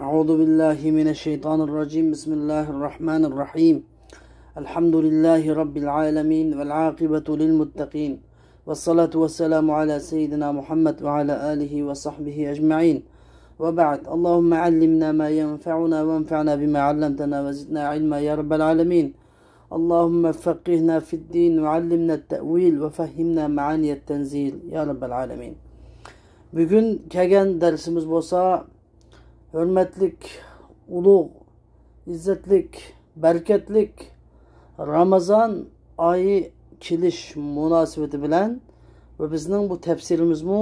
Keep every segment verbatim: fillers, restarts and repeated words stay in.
أعوذ بالله من الشيطان الرجيم. بسم الله الرحمن الرحيم. الحمد لله رب العالمين والعاقبة للمتقين والصلاة والسلام على سيدنا محمد وعلى آله وصحبه أجمعين. وبعد، اللهم علمنا ما ينفعنا وانفعنا بما علمتنا وزدنا علما يا رب العالمين. اللهم فقهنا في الدين وعلمنا التأويل وفهمنا معاني التنزيل يا رب العالمين. بۈگۈن كەلگەن دەرسىمىز بولسا، ھۆرمەتلىك، ئۇلۇغ، ئىززەتلىك، بەرىكەتلىك رامىزان ئايى كېلىش مۇناسىۋىتى بىلەن ۋە بىزنىڭ بۇ تەپسىرىمىزمۇ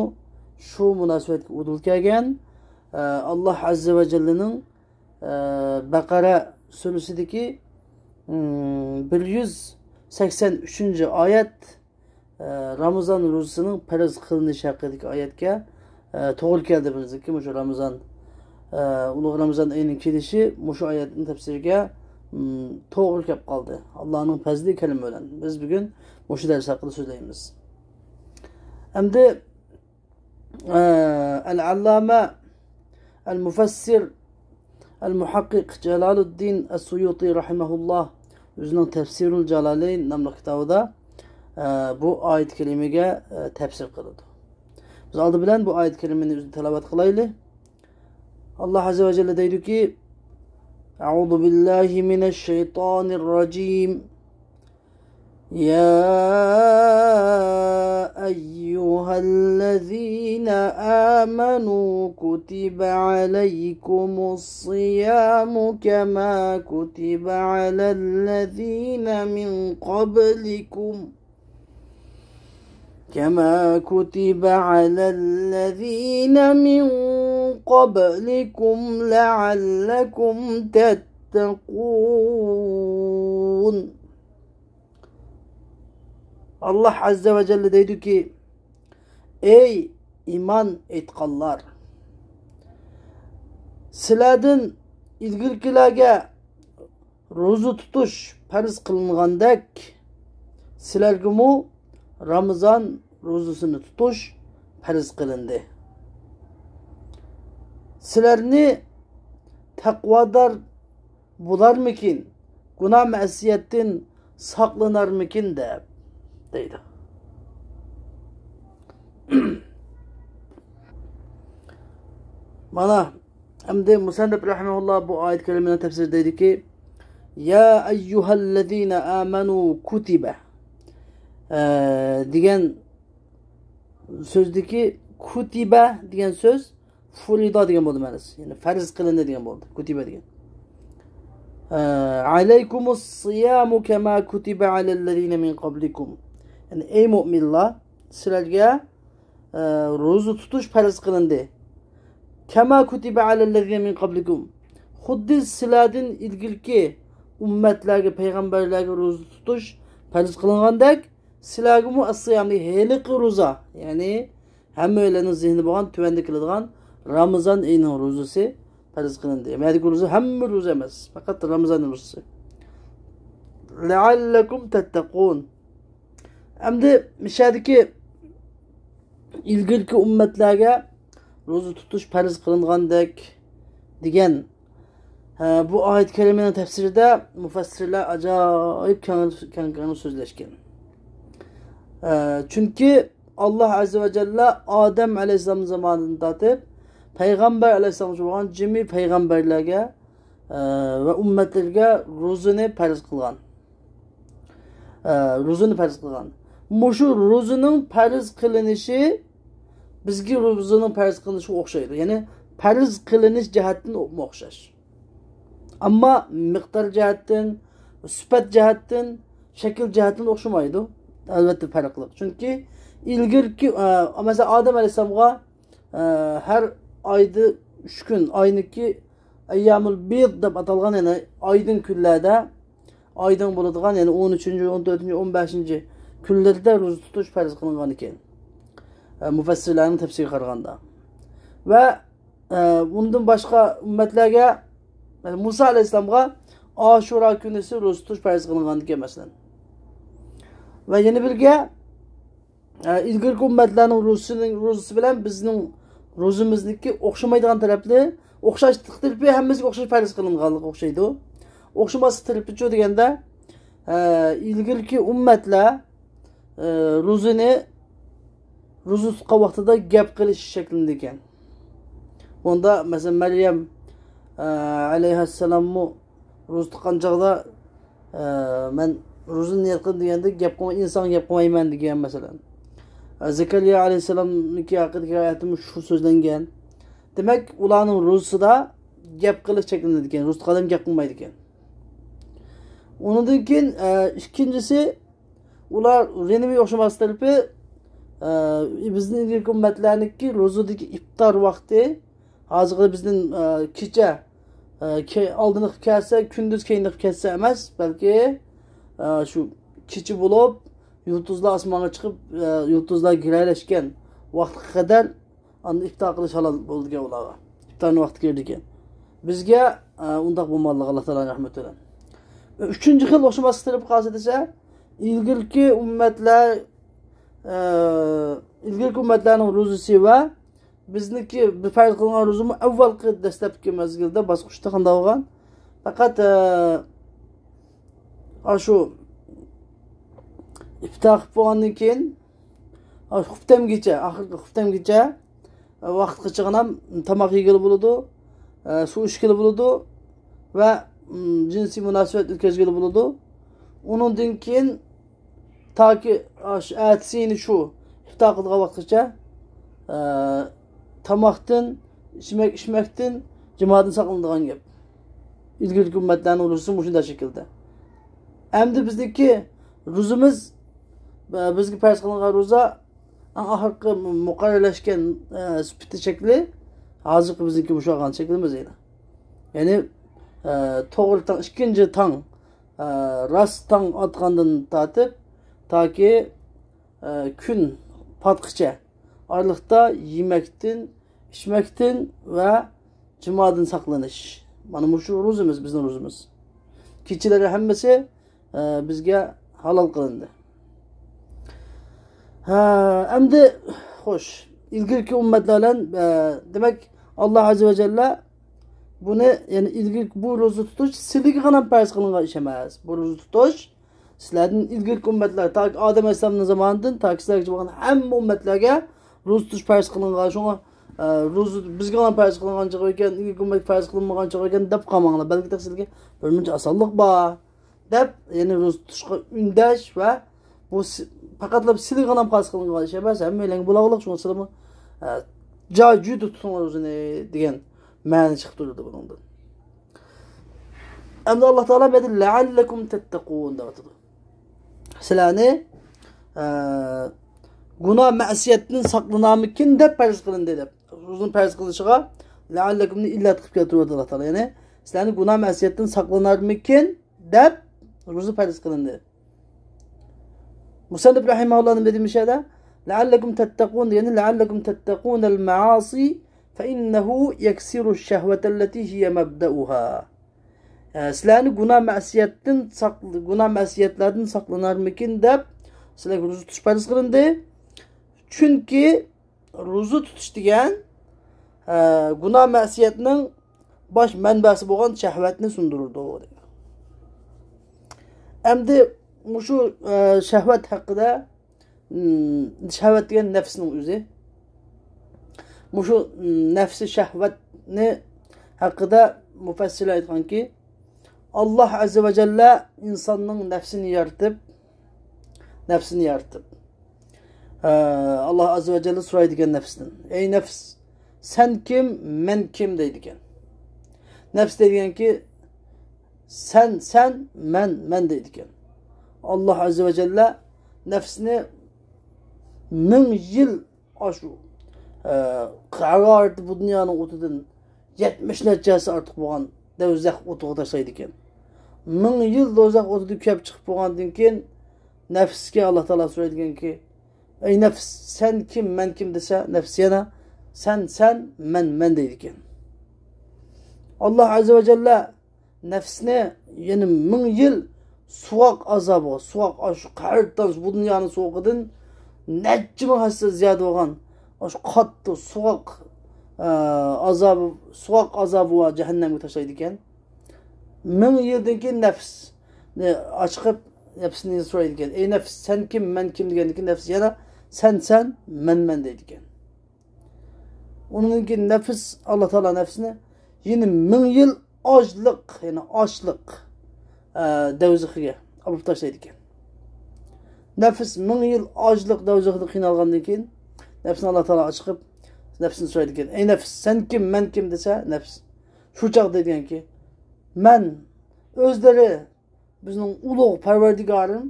شۇ مۇناسىۋەتكە ئۇدۇل كەلگەن. ئاللاھ ئەززە ۋە جەللىنىڭ، ئە، بەقەرە سۈرىسىدىكى، م، بىر يۈز سەكسەن ئۈچىنچى ئايەت، ئە، رامىزان روزىسىنىڭ پەرز قىلىنىشى ھەققىدىكى ئايەتكە، ئە، توغرا كەلدى. بىلىمىزكى، مۇشۇ رامىزان، ئە، ئۇلۇغ رامىزان ئېيىنىڭ كېلىشى مۇشۇ ئايەتنىڭ تەپسىرىگە، م، توغرا كەپ قالدى. ئاللانىڭ پەزلى كەرىمى بىلەن بىز بۈگۈن مۇشۇ دەرس ھەققىدە سۆزلەيمىز. ئەمدى ئە، ئەل-ئەللامە، ئەل-مۇفەسسىر، ئەل-مۇھەققىق جالالۇددىن ئەس-سۇيۇتى رەھىمەھۇللاھ ئۆزىنىڭ تەفسىرۇل جالالەين ناملىق كىتابىدا، ئە، بۇ ئايەت كەرىمىگە، ئە، تەپسىر قىلىدۇ. بىز ئالدى بىلەن بۇ ئايەت كەرىمىنى ئۆزىنى تىلاۋەت قىلايلى. ئاللاھ ئەززە ۋە جەللە دەيدۇكى، أعوذ بالله من الشيطان الرجيم. يا أيها الذين آمنوا كتب عليكم الصيام كما كتب على الذين من قبلكم، كما كتب على الذين من قبلكم لعلكم تتقون. ئاللاھ ئەززە ۋە جەللە دەيدۇكى، ئەي ئىمان ئېيتقانلار! سىلەردىن ئىلگىرىكىلەرگە روزا تۇتۇش پەرز قىلىنغاندەك، سىلەرگىمۇ رامىزان روزىسىنى تۇتۇش پەرز قىلىندى. سىلەرنى تەقۋادار بولارمىكىن، گۇناھ مەسىيەتتىن ساقلىنارمىكىن دەپ، دەيدۇ. مانا، ئەمدى مۇسەننىپ رەھىمەھۇللاھ بۇ ئايەت كەرىمىنىڭ تەپسىرىدە دەيدۇكى، يا ئەييۇھەللەزىنە ئامەنۇ كۇتىبە، ئە، دېگەن سۆزدىكى كۇتىبە دېگەن سۆز فۇرىدا دېگەن بولدى مەنىسى. يەنى پەرز قىلىندى دېگەن بولدى. كۇتىبە دېگەن. ئە، ئەلەيكۇمۇس سىيامۇ كەما كۇتىبە ئەلەللەزىنە مىن قابلىكۇم. يەنى، ئەي مۆمىنلار، سىلەرگە، ئە، روزا تۇتۇش پەرز قىلىندى. كەما كۇتىبە ئەلەللەزىنە مىن قابلىكۇم. خۇددى سىلەردىن ئىلگىرىكى ئۈممەتلەرگە، پەيغەمبەرلەرگە روزا تۇتۇش پەرز قىلىنغاندەك، سىلەرگىمۇ ئەسسىيامنى، ھېلىقى روزا، يەنى ھەممەيلەننىڭ زېھنى بولغان تۆۋەندە كېلىدىغان رامىزان ئېيىنىڭ روزىسى پەرز قىلىندى. مەدىكى روزا ھەممە روزا ئەمەس، پەقەت رامىزان روزىسى. لەئەللەكۇم تەتتەقۇن. ئەمدى مىشەدىكى ئىلگىرىكى ئۈممەتلەرگە روزا تۇتۇش پەرز قىلىنغاندەك دېگەن، ھە، بۇ ئايەت كەرىمىنىڭ تەپسىرىدە مۇفەسسىرلەر ئاجايىپ كەڭ، كەڭ، كەڭ سۆزلەشكەن. ھە، چۈنكى ئاللاھ ئەززە ۋە جەللە ئادەم ئەلەيھىسسالام زامانىدىن تارتىپ پەيغەمبەر ئەلەيھىسسالامغىچە بولغان جىمى پەيغەمبەرلەرگە، ھە، ۋە ئۈممەتلىرىگە روزىنى پەرز قىلغان. ئە، روزىنى پەرز قىلغان. مۇشۇ روزىنىڭ پەرز قىلىنىشى بىزگە روزىنىڭ پەرز قىلىنىشىغا ئوخشايدۇ. يەنى پەرز قىلىنىش جەھەتتىن ئوخشاش. ئەمما مىقدار جەھەتتىن، سۈپەت جەھەتتىن، شەكىل جەھەتتىن ئوخشىمايدۇ. ئەلۋەتتە پەرقلىق. چۈنكى ئىلگىرىكى، ئە، مەسىلەن، ئادەم ئەلەيھىسسالامغا، ئە، ھەر ئايدا ئۈچ كۈن، ئاينىڭكى ئەييامۇل بىد دەپ ئاتالغان، يەنى ئايدىڭ كۈنلەردە، ئايدىڭ بولىدىغان، يەنى ئون ئۈچىنچى، ئون تۆتىنچى، ئون بەشىنچى كۈنلىرىدە روزا تۇتۇش پەرز قىلىنغان ئىكەن. ئە، مۇفەسسىرلەرنىڭ تەپسىرىگە قارىغاندا. ۋە، ئە، ئۇندىن باشقا ئۈممەتلەرگە، مەسىلەن، مۇسا ئەلەيھىسسالامغا ئاشۇرا كۈنىسى روزا تۇتۇش پەرز قىلىنغان ئىكەن، مەسىلەن. ۋە يەنە بىرگە، ئە، ئىلگىرىكى ئۈممەتلەرنىڭ روزىسىنىڭ، روزىسى بىلەن بىزنىڭ روزىمىزنىڭكى ئوخشىمايدىغان تەرەپلىرى، ئوخشاشلىق تەرىپى ھەممىسىگە ئوخشاش پەرز قىلىنغانلىقى ئوخشايدۇ. ئوخشىماسلىق تەرىپىچۇ دېگەندە، ئە، ئىلگىرىكى ئۈممەتلەر، ئە، روزىنى، روزا تۇتقان ۋاقتىدا گەپ قىلىش شەكلىنىدىكەن. بۇندا، مەسىلەن، مەريەم، ئە، ئەلەيھەسسالاممۇ روزا تۇتقان چاغدا، ئە، مەن روزىنى نىيەت قىلدىم دېگەندە، گەپ قىلماي، ئىنسانغا گەپ قىلمايمەن دېگەن، مەسىلەن. ئە، زەكەرىيا ئەلەيھىسسالامنىڭكى ھەققىدىكى رىۋايەتتىمۇ شۇ سۆزلەنگەن. دېمەك، ئۇلارنىڭ روزىسىدا گەپ قىلىش چەكلىنىدىكەن، روزا تۇتقان ئادەم گەپ قىلمايدىكەن. ئۇنىڭدىن كېيىن، ئە، ئىككىنچىسى، ئۇلار يەنە بىر ئوخشىماس تەرىپى، ئە، بىزدىن ئىلگىرىكى ئۈممەتلەرنىڭكى روزىدىكى ئىپتار ۋاقتى، ھازىرقى بىزدىن، ئە، كېچە، ئە، كە-، ئالدىن قىلىپ كەلسە، كۈندۈز كەينىن قىلىپ كەلسە ئەمەس، بەلكى، ئە، شۇ كېچە بولۇپ، يۇلتۇزلار ئاسمانغا چىقىپ، ئە، يۇلتۇزلار گىرەلەشكەن ۋاقىتقا قەدەر ئاندىن ئىپتار قىلىش ھالال بولىدىكەن ئۇلارغا. ئىپتارنىڭ ۋاقتى كىردىكەن. بىزگە، ئە، ئۇنداق بولمىغانلىقى ئاللا تائالانىڭ رەھمىتى بىلەن. ئۈچىنچى خىل ئوخشىماسلىق تەرىپى قايسى دېسە، ئىلگىرىكى ئۈممەتلەر، ئە، ئىلگىرىكى ئۈممەتلەرنىڭ روزىسى ۋە بىزنىڭكى بىر پەرز قىلىنغان روزىمۇ ئەۋۋەلقى دەسلەپكى مەزگىلدە باسقۇچتا قانداق بولغان؟ پەقەت، ئە، ئاشۇ ئىپتار قىلىپ بولغاندىن كېيىن، ئاشۇ خۇپتەمگىچە، ئاخىرقى خۇپتەمگىچە ۋاقىتقىچىغىنام تاماق يېگىلى بولىدۇ، ئە، سۇ ئىچكىلى بولىدۇ ۋە، ئىم، جىنسىي مۇناسىۋەت ئۆتكۈزگىلى بولىدۇ. ئۇنىڭدىن كېيىن تاكى ئاشۇ ئەتىسى يەنە شۇ ئىپتار قىلىدىغان ۋاقىتقىچە، ئە، تاماقتىن، ئىچمەك، ئىچمەكتىن، جىمادىن ساقلىنىدىغان گەپ. ئىلگىرىكى ئۈممەتلەرنىڭ روزىسى مۇشۇنداق شەكىلدە. ئەمدى بىزنىڭكى روزىمىز، ئە، بىزگە پەرز قىلىنغان روزا ئەڭ ئاخىرقى مۇقەررەرلەشكەن، ئە، سۈپىتى شەكلى ھازىرقى بىزنىڭكى مۇشۇ ئالغان شەكلىمىز ئىدى. يەنى، ئە، توغرا تاڭ، ئىككىنچى تاڭ، ئە، راست تاڭ ئاتقاندىن تارتىپ تاكى، ئە، كۈن پاتقىچە ئارىلىقتا يېمەكتىن، ئىچمەكتىن ۋە جىمادىن ساقلىنىش. مانا مۇشۇ روزىمىز، بىزنىڭ روزىمىز. كېچىلىرى ھەممىسى، ئە، بىزگە ھالال قىلىندى. ھە، ئەمدى، خوش، ئىلگىرىكى ئۈممەتلەر بىلەن، ئە، دېمەك، ئاللا ئەززە ۋە جەللە بۇنى، يەنى ئىلگىرىكى بۇ روزا تۇتۇش سىلىگىغىنا پەرز قىلىنغان ئىش ئەمەس. بۇ روزا تۇتۇش سىلەردىن ئىلگىرىكى ئۈممەتلەر، تاكى ئادەم ئەلەيھىسسالامنىڭ زامانىدىن تاكى سىلەرگىچە بولغان ھەممە ئۈممەتلەرگە روزا تۇتۇش پەرز قىلىنغان. شۇڭا، ئە، روزا بىزگىلا پەرز قىلىنغان چاغ ئىكەن، ئىلگىرىكى ئۈممەتكە پەرز قىلىنمىغان چاغ ئىكەن دەپ قالماڭلار. بەلكى تېخى سىلەرگە بىر مۇنچە ئاسانلىق بار دەپ، يەنى روزا تۇتۇشقا ئۈندەش ۋە بۇ سى-، پەقەتلا سىلىگىلا پەرز قىلىنغان ئىش ئەمەس، ھەممەيلەنگە بولاغلىق. شۇڭا سىلەرمۇ، ئە، جاي جۈيدە تۇتۇڭلار روزىنى دېگەن مەنە چىقىپ تۇرىدۇ بۇنىڭدىن. ئەمدى ئاللا تائالا بۇ يەردە لەئەللەكۇم تەتتەقۇن دەۋاتىدۇ. سىلەرنى، ئە، گۇناھ مەسىيەتتىن ساقلىنارمىكىن دەپ پەرز قىلىندى دەپ. روزىنىڭ پەرز قىلىنىشىغا لەئەللەكۇمنى ئىللەت قىلىپ كەلتۈرۈۋاتىدۇ ئاللا تائالا. يەنى سىلەرنى گۇناھ مەسىيەتتىن ساقلىنارمىكىن دەپ روزا پەرز قىلىندى. مۇسەننىپ رەھىمەھۇللا نېمە دېدى مۇشۇ يەردە؟ لەئەللەكۇم تەتتەقۇن دېگەننى، لەئەللەكۇم تەتتەقۇنەل مەئاسى فەئىننەھۇ يەكسىرۇش شەھۋەتەللەتى ھىيە مەبدەئۇھا. ئە، سىلەرنى گۇناھ مەسىيەتتىن ساق-، گۇناھ مەسىيەتلەردىن ساقلىنارمىكىن دەپ سىلەرگە روزا تۇتۇش پەرز قىلىندى. چۈنكى روزا تۇتۇش دېگەن، ئە، گۇناھ مەسىيەتنىڭ باش مەنبەسى بولغان شەھۋەتنى سۇندۇرىدۇ. ئەمدى مۇشۇ، ئە، شەھۋەت ھەققىدە، ئىم، شەھۋەت دېگەن نەپسنىڭ ئۆزى. مۇشۇ، ئىم، نەپسى شەھۋەتنى ھەققىدە مۇپەسسىرلەر ئېيتقانكى، ئاللا ئەززە ۋە جەللە ئىنساننىڭ نەپسىنى يارىتىپ، نەپسىنى يارىتىپ، ئە، ئاللا ئەززە ۋە جەللە سورايدىكەن نەپستىن، ئەي نەپس، سەن كىم، مەن كىم دەيدىكەن. نەپس دەيدىكەنكى، سەن، سەن، مەن، مەن دەيدىكەن. ئاللا ئەززە ۋە جەللە نەپسنى مىڭ يىل ئاشۇ، ئە، ھارارىتى بۇ دۇنيانىڭ ئوتىدىن يەتمىش نەچچە ھەسسە ئارتۇق بولغان دوزاخ ئوتىغا تاشلايدىكەن. مىڭ يىل دوزاخ ئوتىدا كۆيۈپ چىقىپ بولغاندىن كېيىن، نەپسكە ئاللا تائالا سورايدىكەنكى، ئەي نەپس، سەن كىم، مەن كىم دېسە، نەپس يەنە، سەن، سەن، مەن، مەن دەيدىكەن. ئاللا ئەززە ۋە جەللە نەپسنى يەنە مىڭ يىل سوغۇق ئازابىغا، سوغۇق، ئاشۇ قەھرىتان، بۇ دۇنيانىڭ سوغۇقىدىن نەچچە مىڭ ھەسسە زىيادە بولغان، ئاشۇ قاتتىق سوغۇق، ئە، ئازابى، سوغۇق ئازابى بار جەھەننەمگە تاشلايدىكەن. مىڭ يىلدىن كېيىن نەپسنى ئاچىقىپ، نەپسىنى سورايدىكەن. ئەي نەپس، سەن كىم، مەن كىم دېگەندىن كېيىن نەپس يەنە سەن، سەن، مەن، مەن دەيدىكەن. ئۇنىڭدىن كېيىن نەپس، ئاللا تائالا نەپسنى يەنە مىڭ يىل ئاجلىق، يەنى ئاچلىق، ئە، دەۋزىخىگە ئاپىرىپ تاشلايدىكەن. نەپس مىڭ يىل ئاجلىق دەۋزىخىدە قىينالغاندىن كېيىن نەپسنى ئاللا تائالا ئاچىقىپ، نەپسنى سورايدىكەن. ئەي نەپس، سەن كىم، مەن كىم دېسە، نەپس شۇ چاغدا دەيدىكەنكى، مەن ئۆزلىرى بىزنىڭ ئۇلۇغ پەرۋەردىگارىم،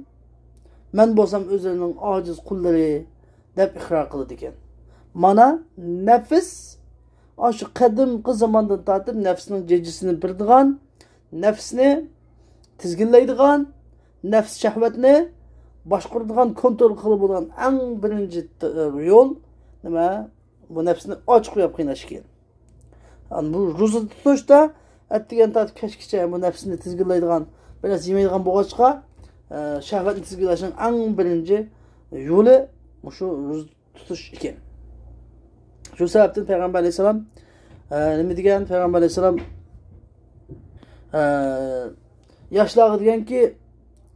مەن بولسام ئۆزلىرىنىڭ ئاجىز قۇللىرى دەپ ئىقرار قىلىدىكەن. مانا نەپس ئاشۇ قەدىمقى زاماندىن تارتىپ نەپسنىڭ جىجىسىنى بېرىدىغان، نەپسنى تىزگىنلەيدىغان، نەپس شەھۋەتنى باشقۇرىدىغان، كونترول قىلىپ بولىدىغان ئەڭ بىرىنچى ت-، يول نېمە؟ بۇ نەپسنى ئاچ قويۇپ قىيناش ئىكەن. ئان بۇ روزا تۇتۇشتا ئەتىگەن تارتىپ كەچكىچە بۇ نەپسنى تىزگىنلەيدىغان، بىر نەرسە يېمەيدىغان بولغاچقا، ئە، شەھۋەتنى تىزگىنلەشنىڭ ئەڭ بىرىنچى يولى مۇشۇ روزا تۇتۇش ئىكەن. شۇ سەۋەبتىن پەيغەمبەر ئەلەيھىسسالام، ئە، نېمە دېگەن؟ پەيغەمبەر ئەلەيھىسسالام، ئە، ياشلارغا دېگەنكى،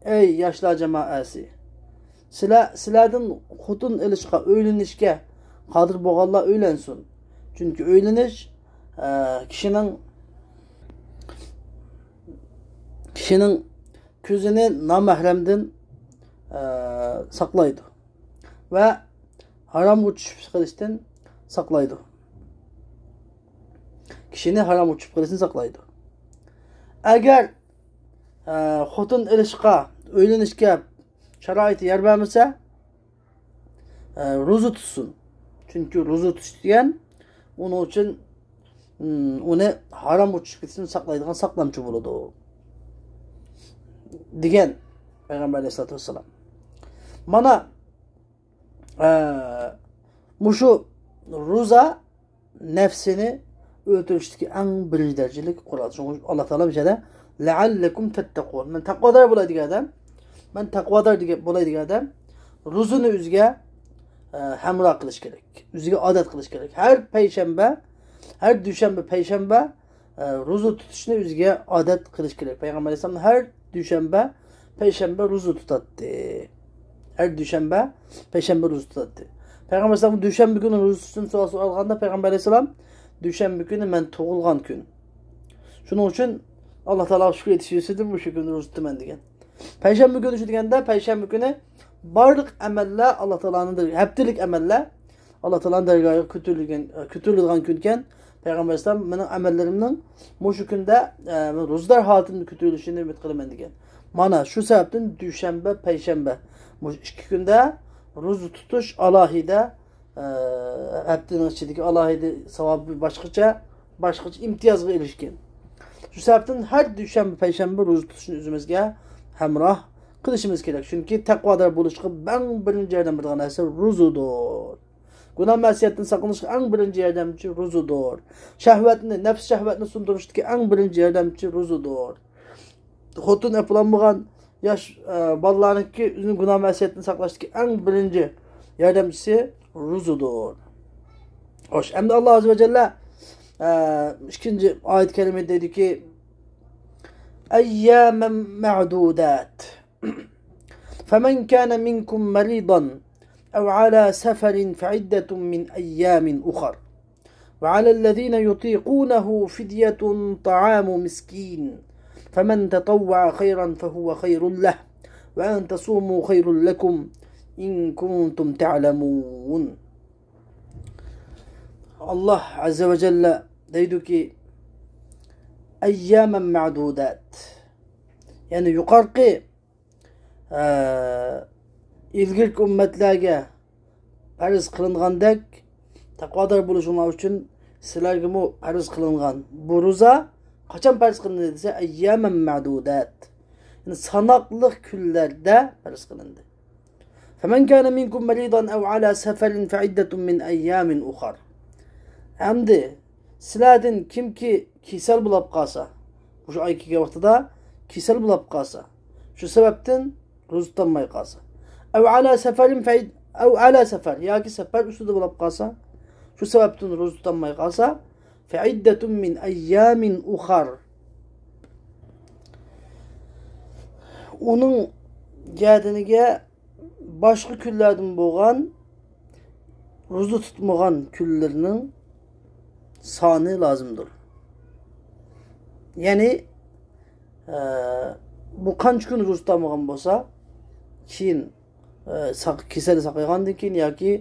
ئەي ياشلار جامائەسى، سىلەر، سىلەردىن خوتۇن ئېلىشقا، ئۆيلىنىشكە قادىر بولغانلار ئۆيلەنسۇن. چۈنكى ئۆيلىنىش، ئە، كىشىنىڭ، كىشىنىڭ كۆزىنى نامەھرەمدىن، ئە، ساقلايدۇ ۋە ھارامغا چۈشۈپ قېلىشتىن ساقلايدۇ. كىشىنى ھارامغا چۈشۈپ قېلىشتىن ساقلايدۇ. ئەگەر، ئە، خوتۇن ئېلىشقا، ئۆيلىنىشكە شارائىتى يار بەرمىسە، ئە، روزا تۇتسۇن. چۈنكى روزا تۇتۇش دېگەن ئۇنىڭ ئۈچۈن، ئۇم، ئۇنى ھارامغا چۈشۈپ كېتىشتىن ساقلايدىغان ساقلامچى بولىدۇ، دېگەن پەيغەمبەر ئەلەيھىسسالاتۇ ۋەسسالام. مانا، ئە، مۇشۇ روزا نەپسىنى ئۆلتۈرۈشتىكى ئەڭ بىرىنچى دەرىجىلىك قورال. شۇڭا ئاللا تائالا بۇ يەردە لەئەللەكۇم تەتتەقۇن. مەن تەقۋادار بولاي دېگەن ئادەم، مەن تەقۋادار دېگەن، بولاي دېگەن ئادەم روزىنى ئۆزىگە، ئە، ھەمراھ قىلىش كېرەك. ئۆزىگە ئادەت قىلىش كېرەك. ھەر پەيشەنبە، ھەر دۈشەنبە، پەيشەنبە، ئە، روزا تۇتۇشنى ئۆزىگە ئادەت قىلىش كېرەك. پەيغەمبەر ئەلەيھىسسالام ھەر دۈشەنبە، پەيشەنبە روزا تۇتاتتى. ھەر دۈشەنبە، پەيشەنبە روزا تۇتاتتى. پەيغەمبەر ئەلەيھىسسالام دۈشەنبە كۈنى روزا تۇتسۇن سوئال سورالغاندا پەيغەمبەر ئەلەيھىسسالام دۈشەنبە كۈنى مەن تۇغۇلغان كۈن. شۇنىڭ ئۈچۈن ئاللا تائالاغا شۈكۈر ئېيتىش يۈزىسىدىن مۇشۇ كۈنى روزا تۇتىمەن دېگەن. پەيشەنبە كۈنى شۇ دېگەندە، پەيشەنبە كۈنى بارلىق ئەمەللەر ئاللا تائالانىڭ، ھەپتىلىك ئەمەللەر ئاللا تائالانىڭ دەرگاھىغا كۆتۈرۈلگەن، كۆتۈرۈلىدىغان كۈنكەن، پەيغەمبەر ئەلەيھىسسالام مېنىڭ ئەمەللىرىمنىڭ مۇشۇ كۈندە، ئە، مەن روزىدار ھالىتىمدە كۆتۈرۈلۈشىنى ئۈمىد قىلىمەن دېگەن. مانا شۇ سەۋەبتىن دۈشەنبە، پەيشەنبە، مۇشۇ ئىككى كۈندە روزا تۇتۇش ئالاھىدە، ئە، ھەپتىنىڭ ئىچىدىكى ئالاھىدە ساۋابى باشقىچە، باشقىچە ئىمتىيازغا ئېرىشكەن. شۇ سەۋەبتىن ھەر دۈشەنبە، پەيشەنبە روزا تۇتۇشنى ئۆزىمىزگە ھەمراھ قىلىشىمىز كېرەك. چۈنكى تەقۋادار بولۇشقا ئەڭ بىرىنچى ياردەم بېرىدىغان نەرسە روزىدۇر. گۇناھ مەسىيەتتىن ساقلىنىشقا ئەڭ بىرىنچى ياردەمچى روزىدۇر. شەھۋەتنى، نەپس شەھۋەتنى سۇندۇرۇشتىكى ئەڭ بىرىنچى ياردەمچى روزىدۇر. خوتۇن ئېپىلالمىغان ياش، ئە، بالىلارنىڭكى ئۆزىنى گۇناھ مەسىيەتتىن ساقلاشتىكى ئەڭ بىرىنچى ياردەمچىسى روزىدۇر. خوش، ئەمدى ئاللا ئەززە ۋە جەللە، ئە، ئىككىنچى ئايەت كەرىمىدە دەيدۇكى، أياما معدودات. فمن كان منكم مريضا أو على سفر فعدة من أيام أخر. وعلى الذين يطيقونه فدية طعام مسكين. فمن تطوع خيرا فهو خير له. وأن تصوموا خير لكم إن كنتم تعلمون. ئاللا ئەززە ۋە جەللە دەيدۇكى، أياما معدودات. يەنى يۇقىرىقى ئە، ئىلگىرىكى ئۈممەتلەرگە پەرز قىلىنغاندەك، تەقۋادار بولۇشۇڭلار ئۈچۈن سىلەرگىمۇ پەرز قىلىنغان بۇ روزا قاچان پەرز قىلىندى دېسە، أياما معدودات. يەنى ساناقلىق كۈنلەردە پەرز قىلىندى. فمن كان منكم مريضا أو على سفر فعدة من أيام أخر. ئەمدى سىلەردىن كىمكى كېسەل بولاپ قالسا، مۇشۇ ئاي كەلگەن ۋاقتىدا كېسەل بولاپ قالسا، شۇ سەۋەبتىن روزا تۇتالماي قالسا، أو على سفر فعد-، أو على سفر، ياكى سەپەر ئۈستىدە بولاپ قالسا، شۇ سەۋەبتىن روزا تۇتالماي قالسا، فعدة من أيام أخر. ئۇنىڭ گەدىنىگە باشقا كۈنلەردىن بولغان روزا تۇتمىغان كۈنلىرىنىڭ سانى لازىمدۇر. يەنى، ئە، بۇ قانچە كۈن روزا تۇتالمىغان بولسا، كېيىن، ئە، ساق-، كېسەل ساقىيغاندىن كېيىن ياكى،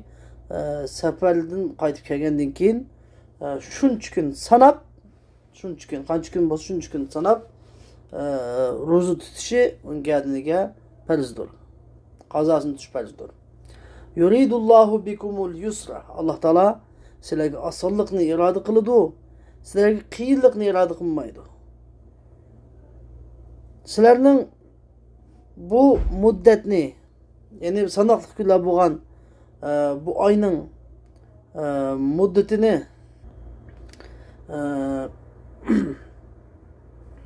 ئە، سەپەردىن قايتىپ كەلگەندىن كېيىن، ئە، شۇنچە كۈن ساناپ، شۇنچە كۈن، قانچە كۈن بولسا، شۇنچە كۈن ساناپ، ئە، روزا تۇتۇشى ئۇنىڭ گەدىنىگە پەرزدۇر. قازاسىنى تۇتۇش پەرزدۇر. يريد الله بكم اليسر. ئاللا تائالا سىلەرگە ئاسانلىقنى ئىرادە قىلىدۇ. سىلەرگە قىيىنلىقنى ئىرادە قىلمايدۇ. سىلەرنىڭ بۇ مۇددەتنى، يەنى ساناقلىق كۈنلەر بولغان، ئە، بۇ ئاينىڭ، ئە، مۇددىتىنى، ئە،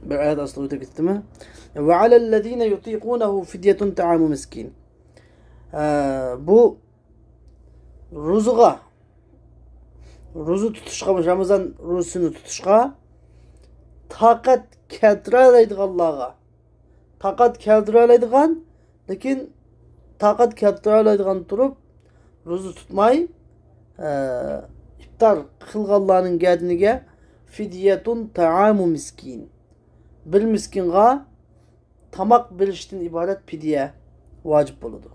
بىر ئايەت ئاستىغا ئۆتۈپ كېتىپتىمەن. وعلى الذين يطيقونه فدية طعام مسكين. ئە، بۇ روزىغا، روزا تۇتۇشقا، رامىزان روزىسىنى تۇتۇشقا تاقەت كەلتۈرەلەيدىغانلارغا، تاقەت كەلتۈرەلەيدىغان، لېكىن تاقەت كەلتۈرەلەيدىغان تۇرۇپ روزا تۇتماي، ئە، ئىپتار قىلغانلارنىڭ گەدىنىگە فدية طعام مسكين، بىر مىسكىنغا تاماق بېرىشتىن ئىبارەت پىدىيە ۋاجىپ بولىدۇ.